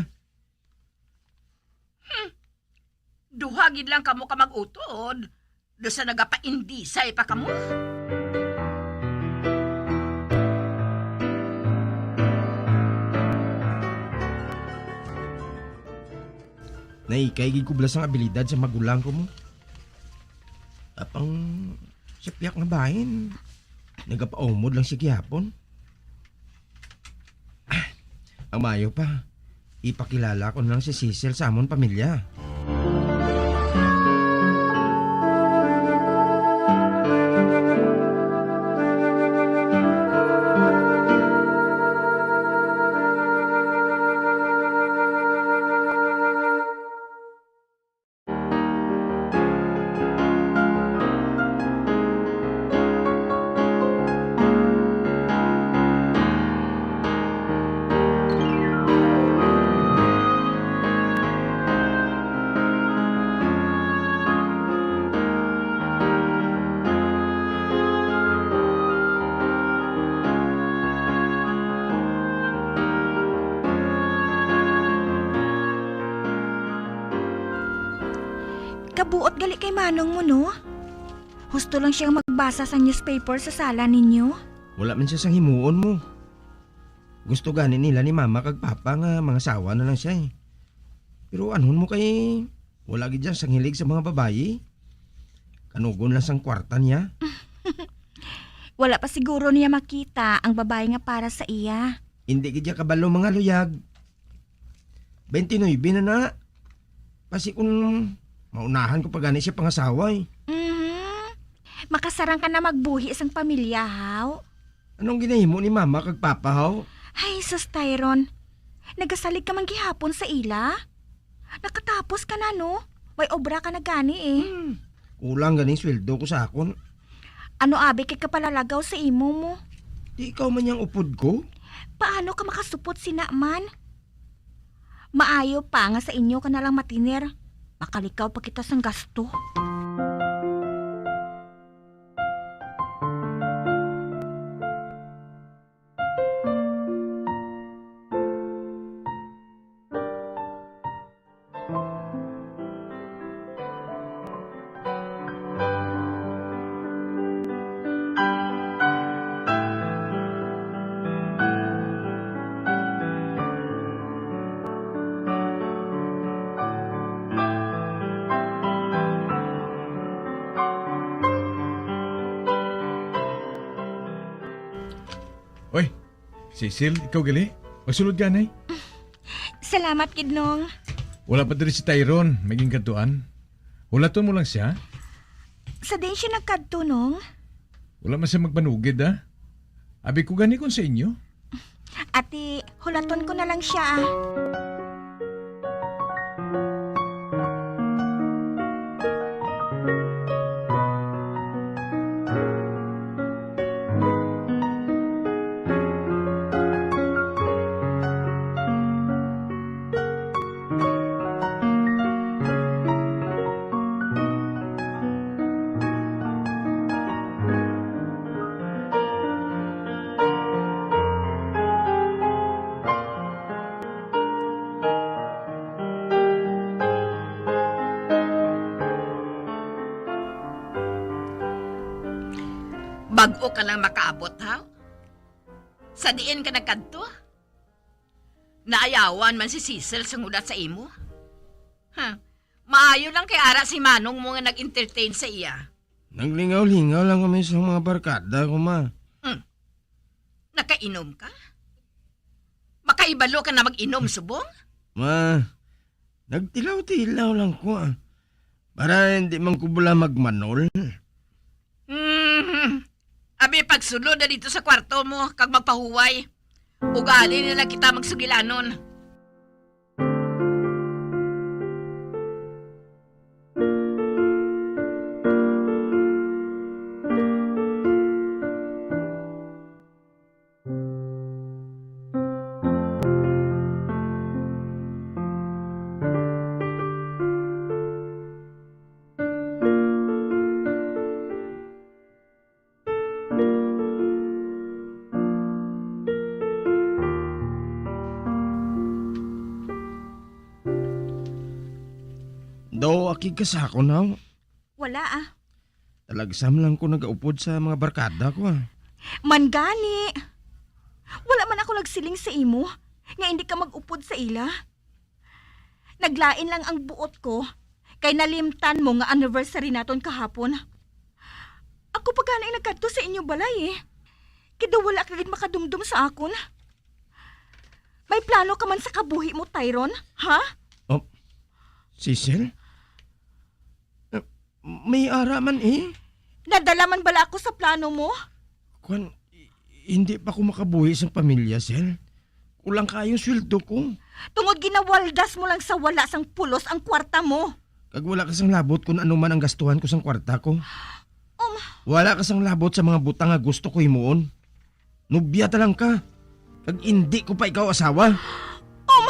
Duha gid lang kamo ka mag-utod. Daw sa nagapaindisay pa kamo. Naikay gid ko bala sang abilidad sa magulang ko mo. Apang sa piyak nga bahin, nagapaumod lang siya gihapon. Ah, ang maayo pa, ipakilala ko na lang si Cecil sa amon pamilya. Kabuot gali kay manong mo, no? Husto lang siyang magbasa sang newspaper sa sala ninyo. Wala man siya sang himuon mo. Gusto gani nila ni mama kag papa nga mangasawa na lang siya, eh. Pero anhon mo kay wala gid siya sang hilig sa mga babayi? Kanugon lang sang kwarta niya. Wala pa siguro niya makita ang babayi nga para sa iya. Hindi gid siya kabalo, mga luyag. Twenty-nine na na. Basi kung maunahan ko pa gani siya pangasawa, eh. Mhm. Makasarang ka na magbuhi sang pamilya, haw? Anong ginahimo ni mama kag papa, haw? Ay, sus, Tyron. Nagasalig ka man gihapon sa ila? Nakatapos ka na, no? May obra ka na gani, eh. Hmm. Kulang ganing sweldo ko sa akon. Ano abi kay kapalalagaw sa imo mo? Di ikaw man yang upod ko? Paano ka makasupot sina man? Maayo pa nga sa inyo ka na lang matiner. Makalikaw pa kita sang gasto. Oy, Cecil, ikaw gali? Magsulod ka, nay. Salamat gid, Nong. Wala pa diri si Tyron, may ginkadtuan. Hulaton mo lang siya. Sa diin siya nagkadto, Nong? Wala man siya magpanugid, ah. Abi ko gani kung sa inyo. Ati, hulaton ko na lang siya, ah. Bag-o ka lang makaabot, ha? Sa diin ka nagkadto? Naayawan man si Cecil sang hulat sa imo? Ha? Maayo lang kay ara si manong mo nga nag-entertain sa iya. Naglingaw-lingaw lang kami sa mga barkada ko, ma. Hmm. Nakainom ka? Makaibalo ka na mag-inom subong? Ma, nagtilaw-tilaw lang ko, ah. Para hindi man ko bala magmanol. Mhm. Abi, pagsulod na dito sa kwarto mo kag magpahuway. Ugali na lang kita magsugilanon. Kigkasakon, haw? Wala, ah. Talagsam lang ko nagaupod sa mga barkada ko, ah. Man gani. Wala man ako nagsiling sa imo nga hindi ka mag-upod sa ila. Naglain lang ang buot ko kay nalimtan mo nga anniversary naton kahapon. Ako pa gani nagkadto sa inyo balay, eh. Kay daw wala ka gid makadumdom sa akon. May plano ka man sa kabuhi mo, Tyron? Ha? Oh, Cecil? Eh, may ara man, eh. Nadala man bala ako sa plano mo? Kwan, i-, hindi pa ko makabuhi sang pamilya, Cel. Kulang kayo ang sweldo ko. Tungod ginawaldas mo lang sa wala sang pulos ang kwarta mo. Kag wala ka sang labot kung ano man ang gastuhan ko sang kwarta ko. Um. Wala ka sang labot sa mga butang nga gusto ko himuon. Nobya ta lang ka, kag indi ko pa ikaw asawa. Um,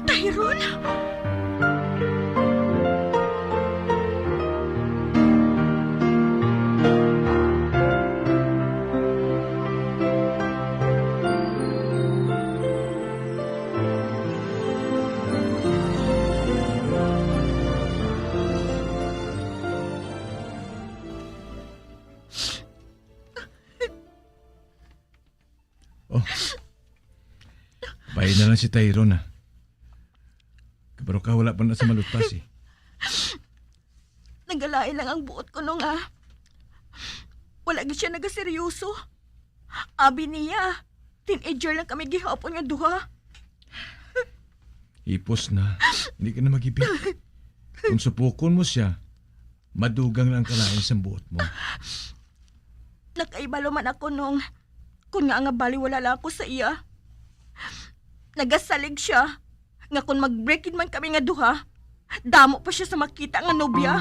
Tyron? Oh. Bayi na lang si Tyron, ah. Kabaro ka, wala pa na sa malutas, eh. Nagalain lang ang buot ko, Nong, ah. Wala gid siya nagaseryoso. Abi niya, teenager lang kami gihapon nga duha. Hipos na. Hindi ka na magibig. Kung supukon mo siya, madugang na ang kalain sa buot mo. Nakaibalo man ako, Nong, kun ngaa nga baliwala lang ako sa iya. Nagasalig siya nga kun mag-break-in man kami nga duha, damo pa siya sa makita nga nobya.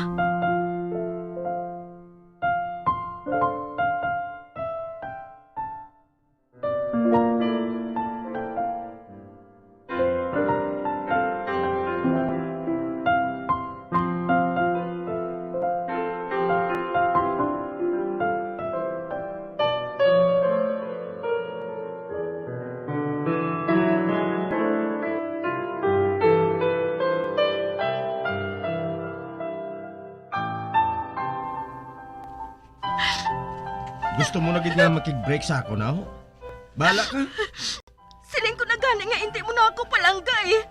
Gusto mo na gid nga makig-break sa akon, aw? Bahala ka. Siling ko na gani nga hindi mo na ako palangga, eh.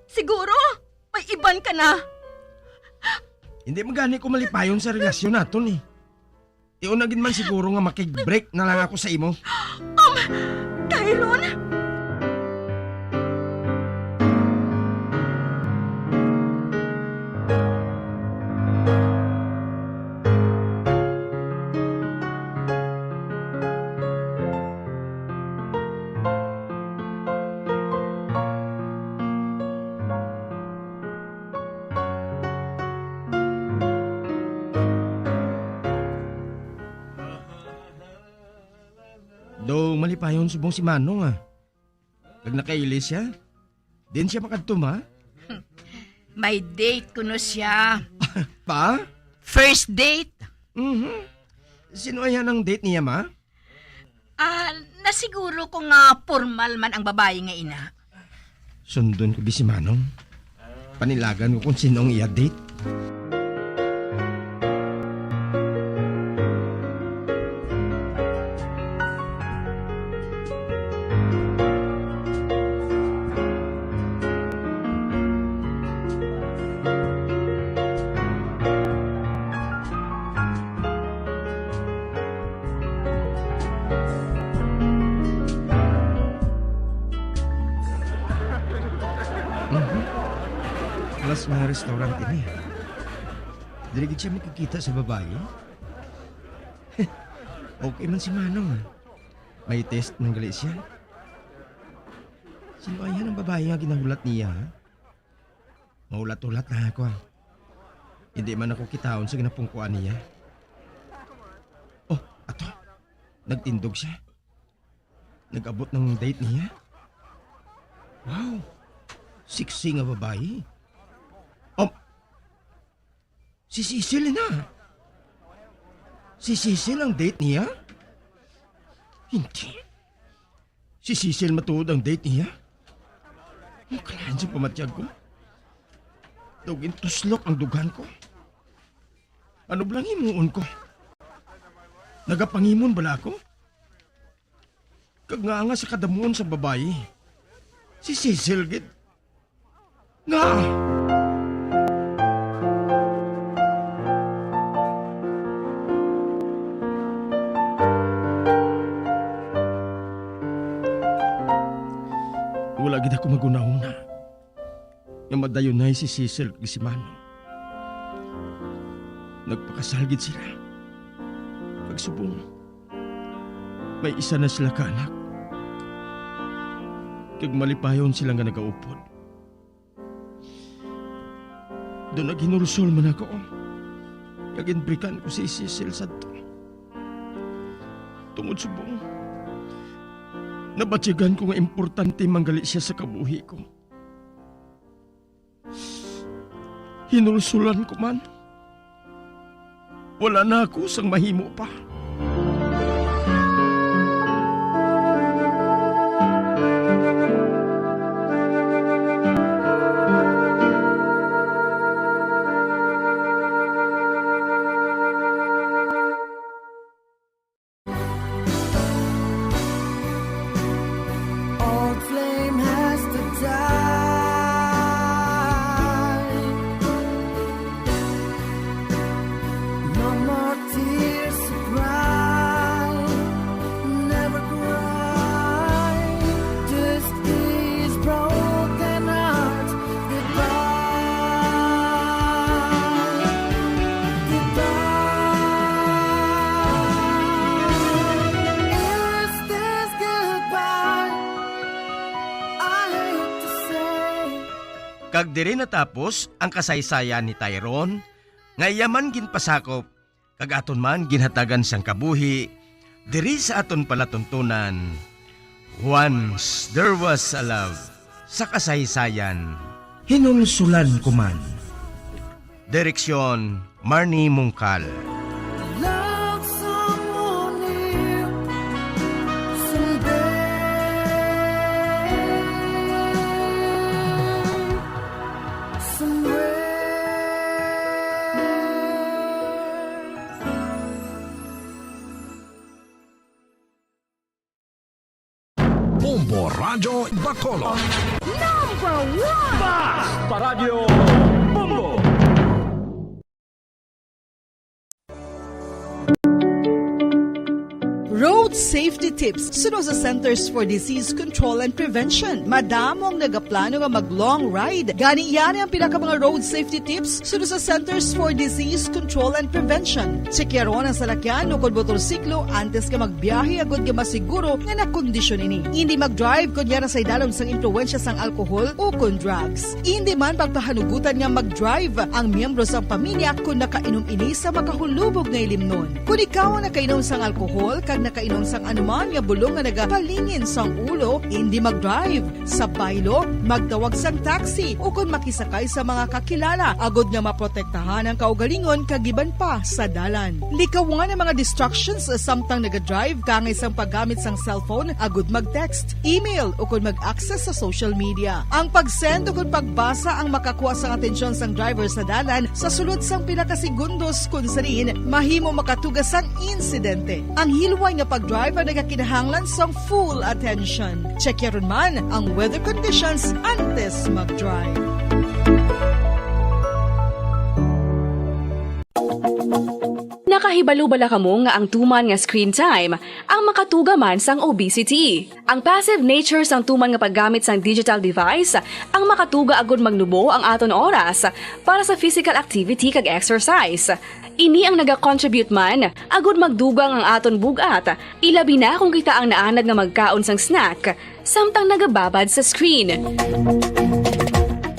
Siguro, may iban ka na. Hindi man gani ko malipayon sa relasyon naton, eh. Tion na gid man siguro nga makig-break na lang ako sa imo. Um, Tyron? Do malipayon subong si Manong, ah. Kag nakaili siya. Din siya makadto, ma? May date kuno siya. Pa? First date. Mhm. Sino aya ang date niya, ma? Ah, nasiguro ko nga pormal man ang babayi nga ina. Sundon ko bi si Manong. Panilagan ko kung sino ang iya date. Mhm. Mas mga restaurant ini. Dili gid siya makikita sa babayi. Okay man si Manong, ah. May test man gali siya. Sino aya ang babayi nga ginahulat niya, ha? Mahulat-hulat lang ako, ah. Hindi man ako kitaon sa ginapungkuan niya. Oh, ato. Nagtindog siya. Nag-abot ng date niya. Wow. Sexy nga babayi. Um, si Cecil na. Si Cecil ang date niya? Hindi. Si Cecil matuod ang date niya? Makalain sa pamatyag ko. Daw gintuslok ang dughan ko. Ano bala ang himuon ko? Nagapangimon bala ako? Kag nga nga sa kadamuon sa babayi, si Cecil gid. Nga! Wala gid ako maghunahuna nga madayunay si Cecil kag si Manong. Nagpakasal gid sila. Kag subong, may isa na sila ka anak. Kag malipayon sila nga nagaupod. Daw naghinulsol man ako nga ginbrikan ko si Cecil sadto. Tungod subong, nabatyagan ko nga importante man gali siya sa kabuhi ko. Hinulsulan ko man. Wala na ako sang mahimo pa. Old flame has to die. No more tears to cry. Never cry. Just these broken hearts. Goodbye. Goodbye. Is this goodbye? I hate to say. Kag diri natapos ang kasaysayan ni Tyrone, nga iya man ginpasakop kag aton man ginhatagan sang kabuhi diri sa aton palatuntunan, Once There Was a Love, sa kasaysayan. Hinulsulan Ko Man. Direksyon, Marnie Mungkal. Love someone new someday, somewhere. Bombo Radyo Bacolod. Number one! Bas! Paradyo Bombo! Road safety tips suno sa Centers for Disease Control and Prevention. Madamo ang nagaplano nga mag-long ride. Gani, yari ang pila ka mga road safety tips suno sa Centers for Disease Control and Prevention. Tsekyaron ang salakyan ukon motorsiklo antes nga magbiyahe agod nga masiguro nga nakondisyon ini. Indi mag-drive kon yara sa idalom sang impluwensya sang alkohol ukon drugs. Indi man pagpahanugutan nga mag-drive ang miyembro sang pamilya kon nakainom ini sa makahulubog nga ilimnon. Kon ikaw ang nakainom sang alkohol kag nakainom sang anuman nga bulong nga nagapalingin sang ulo, indi mag-drive. Sa baylo, magtawag sang taxi ukon makisakay sa mga kakilala agod nga maprotektahan ang kaugalingon kag iban pa sa dalan. Likawan ang mga distractions samtang naga-drive, kaangay sang paggamit sang cellphone agud mag-text, email, ukon mag-access sa social media. Ang pag-send ukon pagbasa ang makakuha sang atensyon sang driver sa dalan sa sulod sang pila ka segundos, kun sa diin mahimo makatuga sang insidente. Ang hilway nga pag-drive ang nagakinahanglan sang full attention. Check yaron man ang weather conditions antes mag-drive. Nakahibalo bala kamo nga ang tuman nga screen time ang makatuga man sang obesity? Ang passive nature sang tuman nga paggamit sang digital device ang makatuga agud magnubo ang aton oras para sa physical activity kag exercise. Ini ang nagacontribute man agud magdugang ang aton bug-at, ilabi na kon kita ang naanad nga magkaon sang snack samtang nagababad sa screen.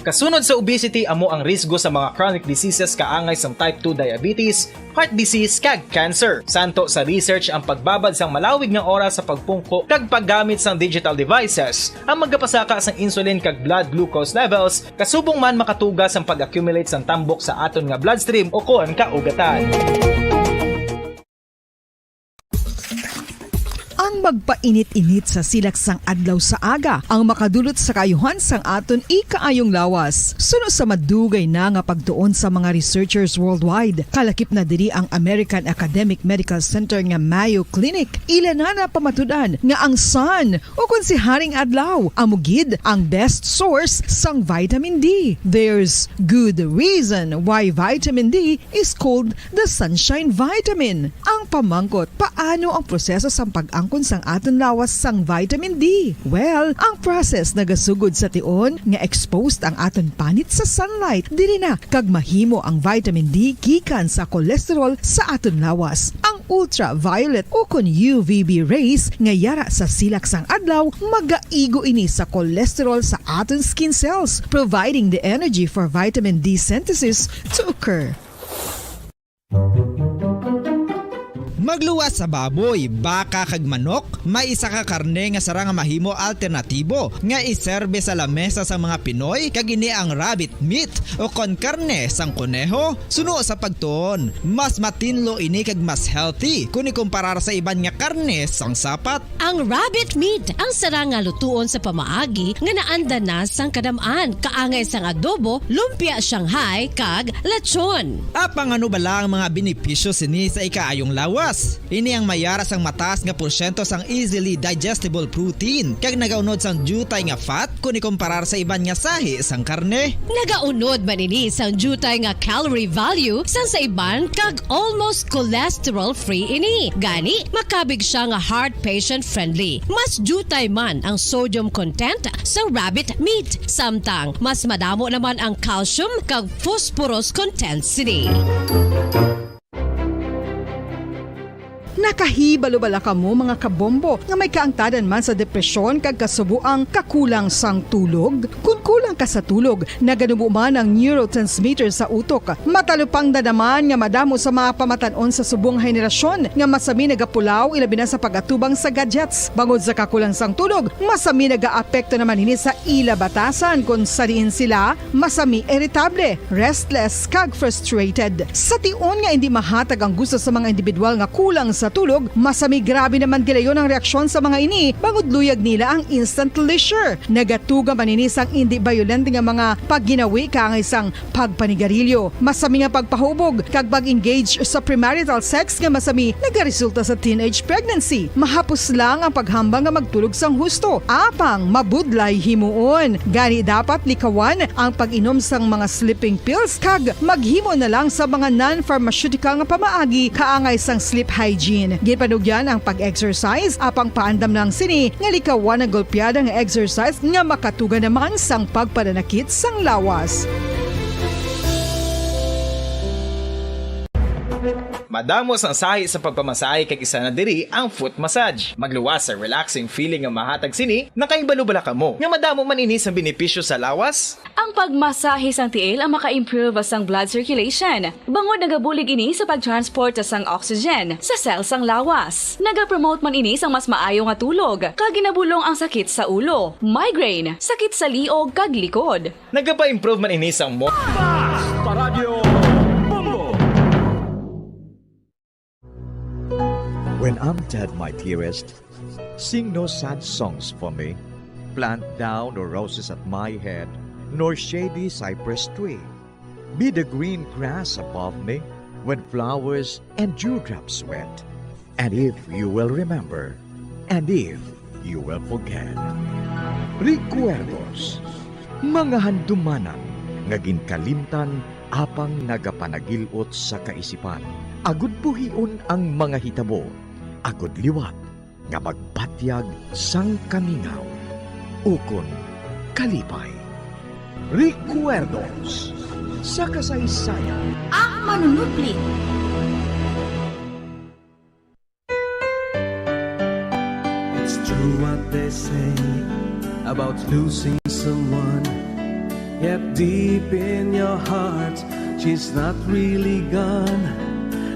Kasunod sa obesity, amo ang risgo sa mga chronic diseases kaangay sang type two diabetes, heart disease, kag cancer. Santo sa research, ang pagbabad sang malawig nga oras sa pagpungko kag paggamit sang digital devices ang magapasaka sang insulin kag blood glucose levels, kasubong man makatuga sang pag-accumulate sang tambok sa aton nga bloodstream ukon kaugatan. Ang magpainit-init sa silak sang adlaw sa aga ang makadulot sa kaayuhan sang aton ikaayong lawas. Suno sa madugay na nga pagtuon sa mga researchers worldwide, kalakip na diri ang American Academic Medical Center nga Mayo Clinic, ila na napamatud-an nga ang sun, ukon si Haring Adlaw, amo gid ang best source sang vitamin D. There's good reason why vitamin D is called the sunshine vitamin. Ang pamangkot, paano ang proseso sang pag-angkon sang aton lawas sang vitamin D? Well, ang process nagasugod sa tion nga exposed ang aton panit sa sunlight. Diri na kag mahimo ang vitamin D gikan sa cholesterol sa aton lawas. Ang ultraviolet ukon U V B rays nga yara sa silak sang adlaw magaigo ini sa cholesterol sa aton skin cells, providing the energy for vitamin D synthesis to occur. Magluwas sa baboy, baka, kag manok, may isa ka karne nga sarang nga mahimo alternatibo nga iserbe sa lamesa sang mga Pinoy, kag ini ang rabbit meat o kon karne sang koneho. Suno sa pagtuon, mas matinlo ini kag mas healthy kon ikumparar sa iban nga karne sang sapat. Ang rabbit meat ang sarang nga lutuon sa pamaagi nga naanda na sang kadam-an, kaangay sang adobo, lumpia Shanghai, kag lechon. Apang ano bala ang mga benepisyo sini sa ikaayong lawas? Ini ang mayara sang mataas nga porsyento sang easily digestible protein, kag nagaunod sang diutay nga fat kon ikumparar sa iban nga sahi sang karne. Nagaunod man ini sang diutay nga calorie value sang sa iban, kag almost cholesterol-free ini. Gani, makabig siya nga heart patient-friendly. Mas diutay man ang sodium content sang rabbit meat, samtang mas madamo naman ang calcium kag phosphorus content sini. Nakahibalo bala kamo, mga kabombo, nga may kaangtadan man sa depresyon kag kasubo ang kakulang sang tulog? Kon kulang ka sa tulog, naganubo man ang neurotransmitter sa utok. Matalupangdan naman nga madamo sa mga pamatan-on sa subong henerasyon nga masami nagapulaw, ilabi na sa pag-atubang sa gadgets. Bangod sa kakulang sang tulog, masami nagaapekto naman ini sa ila batasan, kon sa diin sila masami iritable, restless, kag frustrated. Sa tion nga indi mahatag ang gusto sa mga individual nga kulang sa tulog, masami grabe naman gilayon ang reaksyon sa mga ini, bangod luyag nila ang instant leisure. Nagatuga man ini sang indi bayolente nga mga pagginawi, kaangay sang pagpanigarilyo, masami nga pagpahubog, kag pag-engage sa premarital sex nga masami nagaresulta sa teenage pregnancy. Mahapos lang ang paghambal nga magtulog sang husto, apang mabudlay himuon. Gani, dapat likawan ang pag-inom sang mga sleeping pills kag maghimo na lang sa mga non-pharmaceutical nga pamaagi kaangay sang sleep hygiene. Ginpanugyan ang pag-exercise, apang paandam lang sini nga likawan ang golpeada nga exercise nga makatuga naman sang pagpananakit sang lawas. Madamo sang sahi sa pagpamasahe, kag isa na diri ang foot massage. Magluwas sa relaxing feeling nga mahatag sini. Nakahibalo bala kamo nga madamo man ini sa benepisyo sa lawas? Ang pagmasahe sang tiil ang maka-improve sang blood circulation, bangod nagabulig ini sa pag-transport sang oxygen sa cell sang lawas. Nagapromote man ini sang mas maayo nga tulog, kag ginabulong ang sakit sa ulo, migraine, sakit sa liog, kag likod. Nagapa-improve man ini sang mo- Paradyo Bombo. When I'm dead, my dearest, sing no sad songs for me. Plant thou no roses at my head, nor shady cypress tree. Be the green grass above me when flowers and dewdrops wet. And if you will remember, and if you will forget. Recuerdos, mga handumanan nga ginkalimtan apang nagapanagil-ot sa kaisipan. Agud buhion ang mga hitabo, agud liwat nga magbatyag sang kamingaw ukon kalipay. Recuerdos sa kasaysayan. Ang manunubli. It's true what they say about losing someone. Yet deep in your heart, she's not really gone.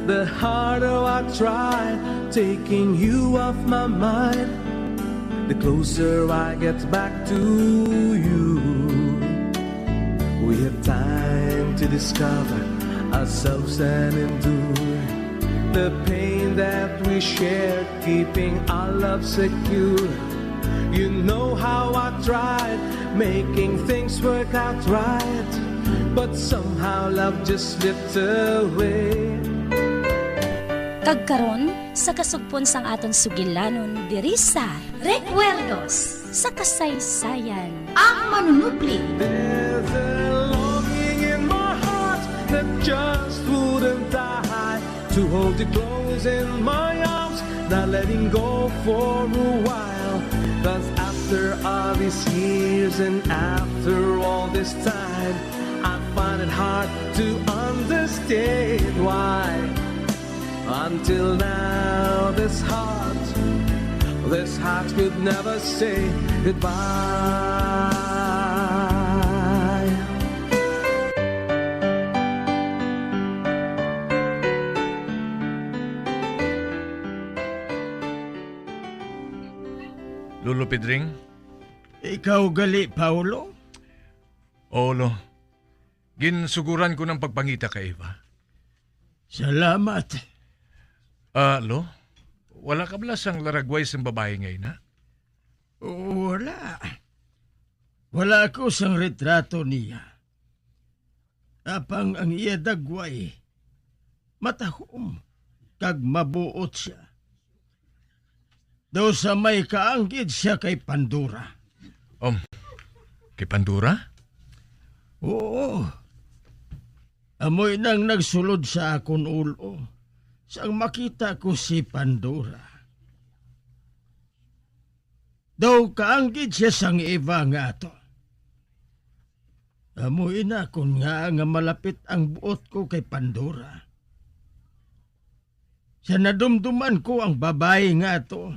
The harder I try taking you off my mind, the closer I get back to you. We have time to discover ourselves and endure the pain that we shared, keeping our love secure. You know how I tried, making things work out right, but somehow love just slipped away. Kag karon, sa kasugpon sang aton sugilanon diri sa Recuerdos sa Kasaysayan, ang manunubli. There's a longing in my heart that just wouldn't die. To hold you close in my arms, not letting go for a while. 'Cause after all these years and after all this time, I find it hard to understand why. Until now, this heart, this heart could never say goodbye. Lolo Pedring? Ikaw gali, Paolo? Oo, Lo. Ginsuguran ko ng pagpangita kay Eva. Salamat. Ah, Lo, wala ka bala sang laragway sang babayi nga ina? Wala. Wala ako sang retrato niya. Apang ang iya dagway, matahom, kag mabuot sia. Daw sa may kaanggid sia kay Pandora. Um, kay Pandora? Oo. Amoy nang nagsulod sa akon ulo sang makita ko si Pandora. Daw kaanggid sia sang Eva nga ato. Amo ina kon ngaa nga malapit ang buot ko kay Pandora. Sa nadumduman ko ang babayi nga ato,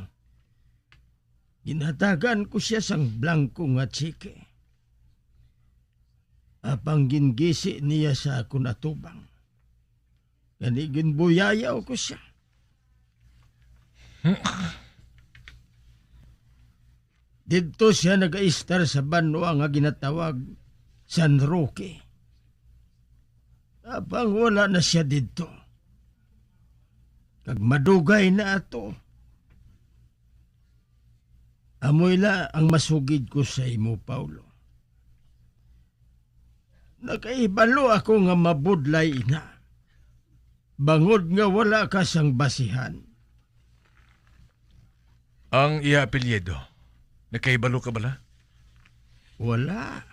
ginhatagan ko sia sang blangko nga tsike. Apang gingisi niya sa akon atubang. Gani ginbuyayaw ko sia. Didto sia nagaistar sa banwa nga ginatawag San Roque. Apang wala na sia didto. Kag madugay na ato. Amo ila ang masugid ko sa imo, Paulo. Nakahibalo ako nga mabudlay ina, bangod nga wala ka sang basihan. Ang iya apelyido, nakahibalo ka bala? Wala.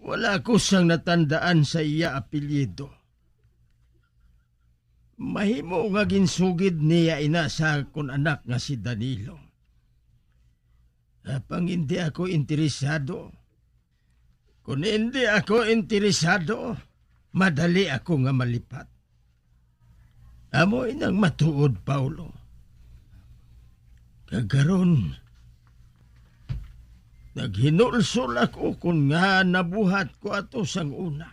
Wala ako sang natandaan sa iya apelyido. Mahimo nga ginsugid niya ina sa akon anak nga si Danilo. Apang hindi ako interesado. Kon hindi ako interesado, madali ako nga malipat. Amo inang matuod, Paulo. Kag karon, naghinulsol ako kon nga nabuhat ko ato sang una.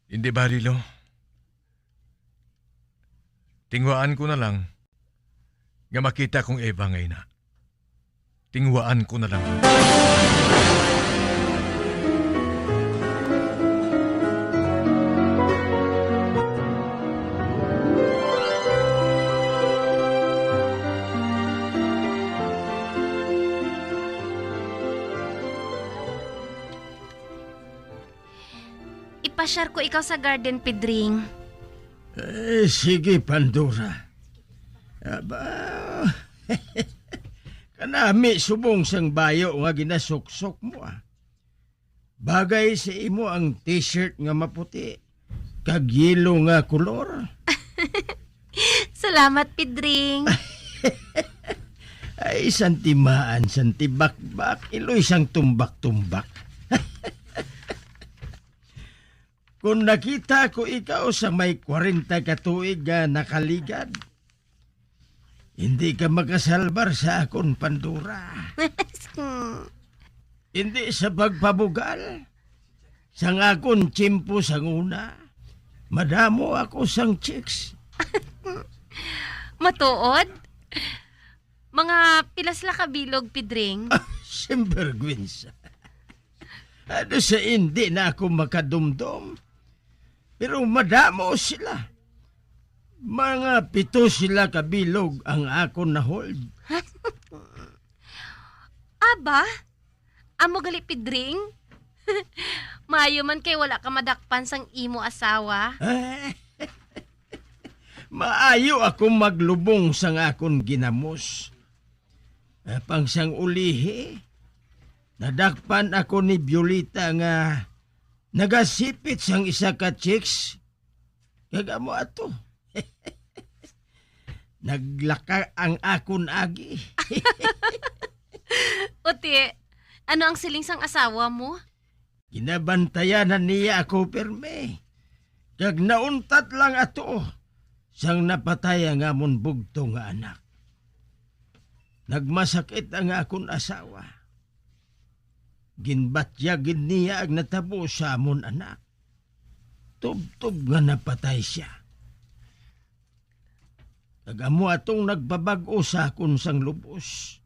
Hindi bali, Lo. Tinguhaan ko na lang nga makita kong Eva nga ina. Tinguhaan ko na lang. Ipasyar ko ikaw sa garden, Pedring. Eh, sige, Pandora. Aba, kanami subong sang bayo nga ginasuksok mo, ah. Bagay sa imo ang t-shirt nga maputi, kag yelo nga kolor. Salamat, Pedring. Ay, santimaan, santibakbak, iloy sang tumbak-tumbak. Kung nakita ko ikaw sa may kwarenta ka tuig nga nakaligad, hindi ka makasalbar sa akon, Pandora. Hindi sa pagpabugal, sang akon tiyempo sang una, madamo ako sang chicks. Matuod? Mga pilas la ka bilog, Pedring? Sinvergwinsa. Ano sa hindi na ako makadumdom? Pero madamo sila. Mga pito sila ka bilog ang akon na-hold. Aba, amo gali, Pedring? Maayo man kay wala ka madakpan sang imo asawa. Maayo ako maglubong sang akon ginamos. Apang sang ulihi, nadakpan ako ni Violeta nga nagasipit sang isa ka chicks. Kag amo ato. Naglaka ang akon agi. Uti, ano ang siling sang asawa mo? Ginabantayanan niya ako pirme, kag nauntat lang ato sang napatay ang amon bugtong nga anak. Nagmasakit ang akon asawa. Ginbatyag gid niya ang natabo sa amon anak. Tubtob nga napatay sia. Kag amo atong nagpabag-o sa akon sang lubos.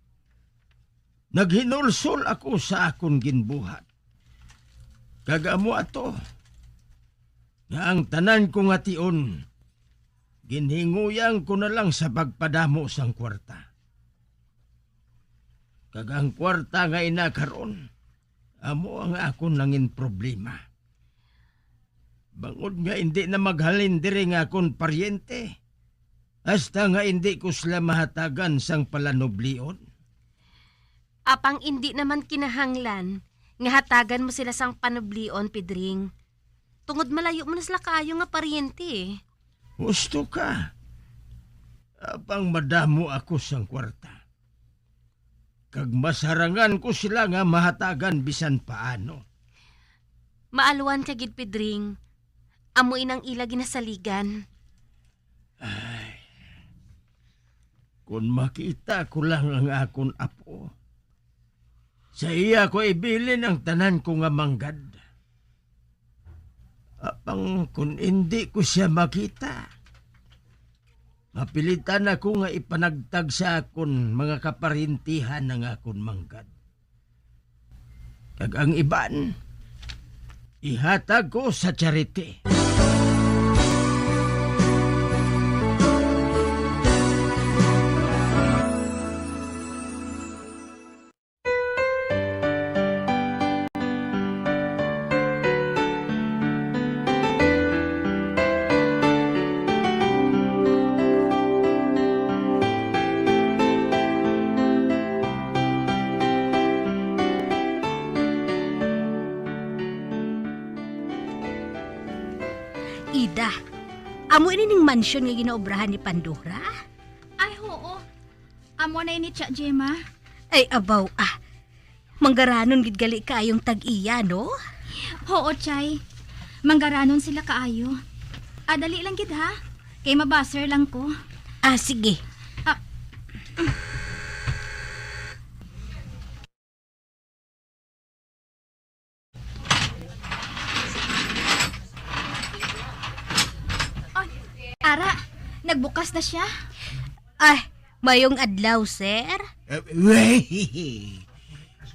Naghinulsol ako sa akon ginbuhat. Kag amo ato, nga ang tanan ko nga tion, ginhinguyan ko na lang sa pagpadamo sang kwarta. Kag ang kwarta nga ina karon, amo ang akon nangin problema. Bangod nga indi na maghalin diri nga akon paryente, hasta nga indi ko sila mahatagan sang palanublion. Apang indi naman kinahanglan nga hatagan mo sila sang panublion, Pedring. Tungod malayo mo na sila kaayo nga paryente, eh. Husto ka. Apang madamo ako sang kwarta. Kag masarangan ko sila nga mahatagan bisan paano. Maalwan ka gid, Pedring. Amo inang ila ginasaligan. Ay, kon makita ko lang ang akon apo, sa iya ko ibilin ang tanan ko nga manggad. Apang kon indi ko sia makita, mapilitan ako nga ipanagtag sa akon mga kaparintihan ang akon manggad. Kag ang iban, ihatag ko sa charity. Ida, amo ini ning mansyon nga ginaobrahan ni Pandora? Ay, oo. Amo na ini, Tia Gemma. Ay, abaw, ah. Manggaranon gid gali kaayong tag-iya, no? Oo, Chay. Manggaranon sila kaayo. Ah, dali lang gid, ha? Kay mabaser lang ko. Ah, sige. Ah. Ay, ara, nagbukas na siya. Ay, mayong adlaw, sir. Eh, wey!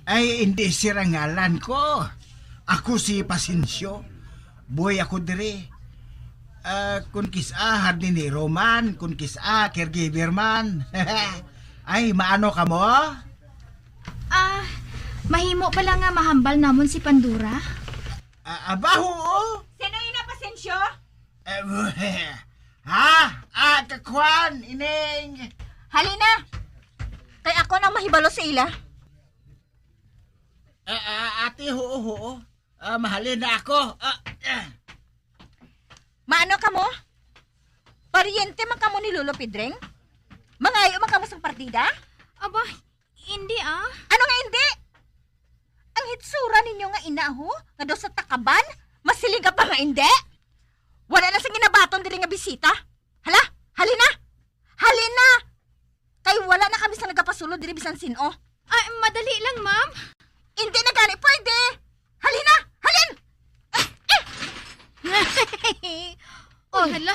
Ay, hindi, sir, ang ngalan ko. Ako si Pasencio. Buhay ako diri. Ah, kun kis-a, hardinero man, kun kis-a, caregiver man. Ay, maano ka mo? Ah, mahimo bala nga mahambal namon si Pandora? Ah, aba, oo. Sino ina, Pasencio? Eh, ha? Ah, kakwan, ining. Halina. Kay ako nang mahibalo sa ila. Ah, ah, ate, oo, oo. Ah, mahalin na ako. Ah, ah. Maano kamo? Paryente man kamo ni Lolo Pedring? Mangayo man kamo sang partida? Aba, hindi, ah. Ano nga hindi? Ang hitsura ninyo nga ina, ho? Nga daw sa takaban? Masiling ka pa nga hindi? Wala na sang ginabaton diri nga bisita. Hala, halina! Halina! Kay wala na kami sa nagapasulod diri bisan sin-o. Ay, madali lang, ma'am. Hindi na gani pwede. Halina! Halin! Eh, eh! Oy, hala.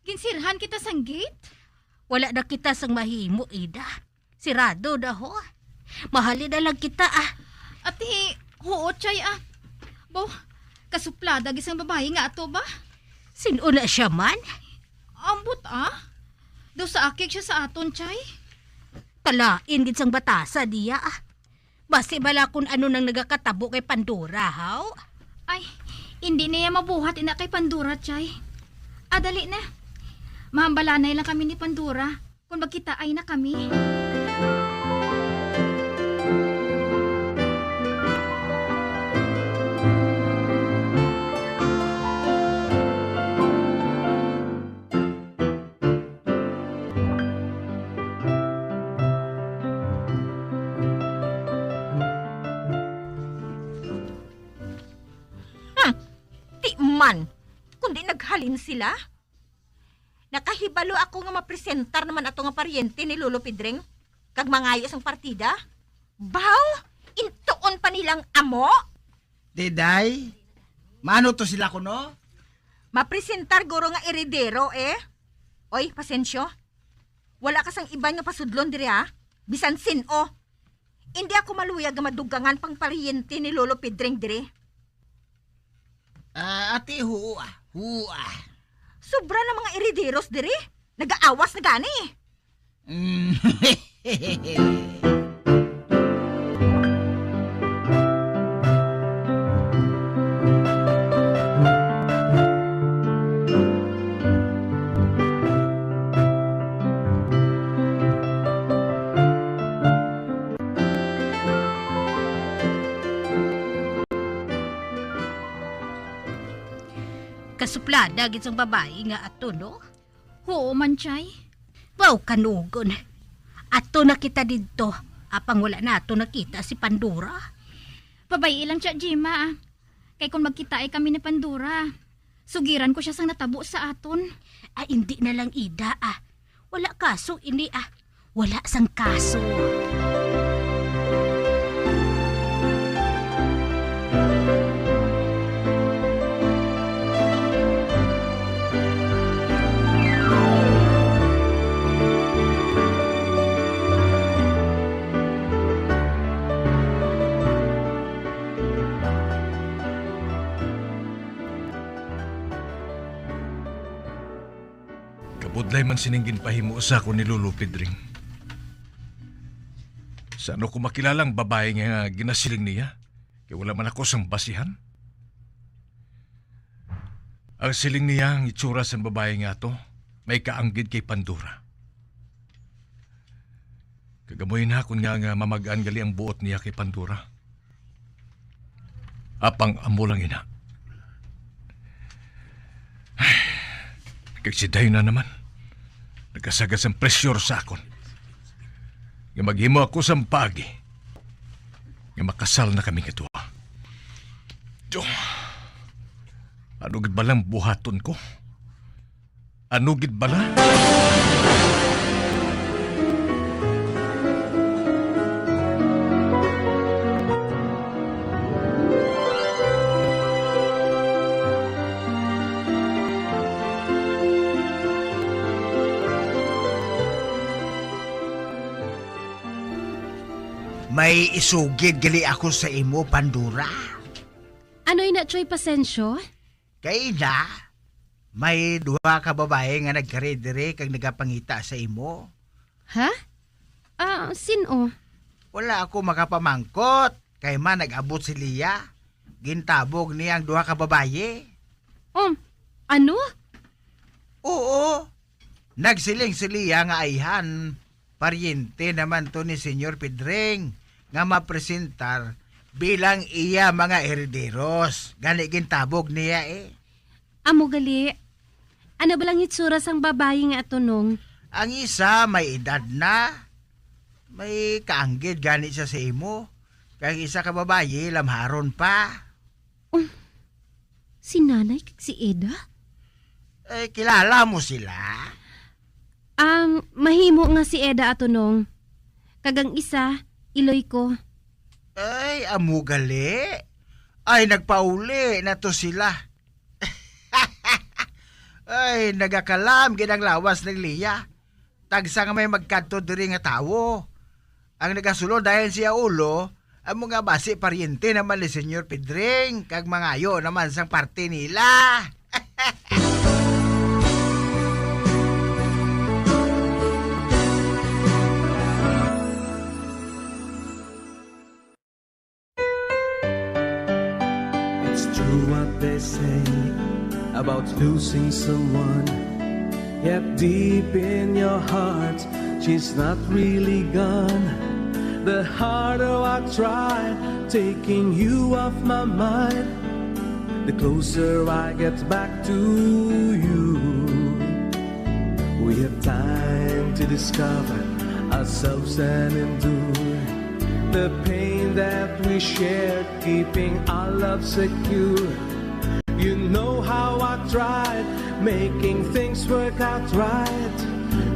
Ginsirhan kita sang gate? Wala na kita sang mahimo, Ida. Sirado na, ho. Mahalin na lang kita, ah. Ate, oo, Chay, ah. Bo, kasuplada gid sang babayi nga ato ba? Sin-o na siya man? Ambot, ah. Daw sa akig siya sa aton, Chay. Kalain gid sang batasa diya, ah. Basi bala kun ano nang nagakatabo kay Pandora, haw? Ay, hindi niya mabuhat ina kay Pandora, Chay. Ah, dali na. Mahambalanay lang kami ni Pandora kung magkitaay na kami. Hmm, di man, kundi naghalin sila. Nakahibalo ako nga mapresentar naman ato nga paryente ni Lolo Pedring, kag mangayo sang partida. Baw, intuon pa nilang amo? Diday, maano to sila kuno? Mapresentar guro nga eredero, eh. Oy, Pasensyo. Wala ka sang iban nga pasudlon diri, ha? Bisan sin-o. Indi ako maluyag nga madugangan pang paryente ni Lolo Pedring diri. Ah, ati, huo, ah. Huo, ah. Sobra na mga erederos diri. Nagaawas na gani. Mm. Kasuplada gid sang babayi nga ato, no? Huo man, Chay. Baw kanugon. Ato na kita didto, apang wala nato nakita si Pandora. Pabay-i lang siya, Jima, ah. Kay kung magkitaay kami ni Pandora, sugiran ko siya sang natabo sa aton. Ah, indi na lang, Ida, ah. Wala kaso ini, ah. Wala sang kaso. Kabudlay man sining ginpahimo sa akon ni Lolo Pedring. San-o ko makilala ang babayi nga ginasiling niya? Kay wala man ako sang basihan. Ang siling niya, ang itsura sang babayi nga ato, may kaanggid kay Pandora. Kag amo ina kon nga, nga mamag-an gali ang buot niya kay Pandora. Apang amo lang ina. Kag si Dayna naman, nagkasagad sang pressure sa akon nga maghimo ako sang paagi nga makasal na kami nga duha. Diyo, ano gid ba lang buhaton ko? Ano gid bala? May isugid gali ako sa imo, Pandora. Ano ina, Choy Pasensyo? Kay ina, may duha ka babayi nga nagkari diri kag nagapangita sa imo. Ha? Ah, sin-o? Wala ako makapamangkot, kay man nag-abot si Lia. Gintabog niya ang duha ka babayi. Um, ano? Oo. Nagsiling si Lia nga ayhan, paryente naman to ni Señor Pedring nga mapresentar bilang iya mga herederos. Gani gintabog niya, eh. Amo gali. Ano ba lang hitsura sang babayi nga atunong? Ang isa may edad na, may kaanggid gani siya sa imo. Kag isa ka babayi, lamharon pa. Um, si nanay kag si Eda? Eh, kilala mo sila? Ang mahimo nga si Eda atunong. Kag ang isa, iloy ko. Ay, amo gali. Ay, nagpauli na to sila. Ay, nagakalam gid ang lawas ni Lia. Tagsa nga may magkadto diri nga tawo. Ang nagasulod dayon siya ulo, amo nga basi paryente naman ni Señor Pedring, kag mangayo naman sang parte nila. Say about losing someone, yet deep in your heart, she's not really gone. The harder I try taking you off my mind, the closer I get back to you. We have time to discover ourselves and endure the pain that we shared, keeping our love secure. You know how I tried making things work out right,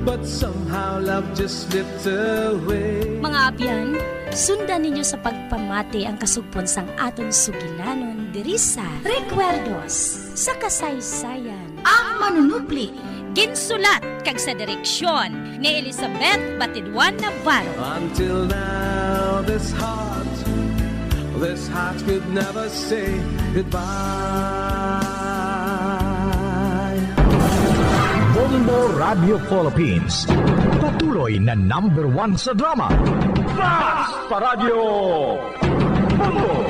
but somehow love just slipped away. Mga abyan, sundan ninyo sa pagpamati ang kasugpon sang aton sugilanon diri sa Recuerdos sa Kasaysayan. Ang manunupli. Ginsulat kag sa direksyon ni Elizabeth Batidwan Navarro. Until now, this heart, this heart could never say goodbye. Bombo Radio Philippines, patuloy na number one sa drama. Basta Radio Bombo!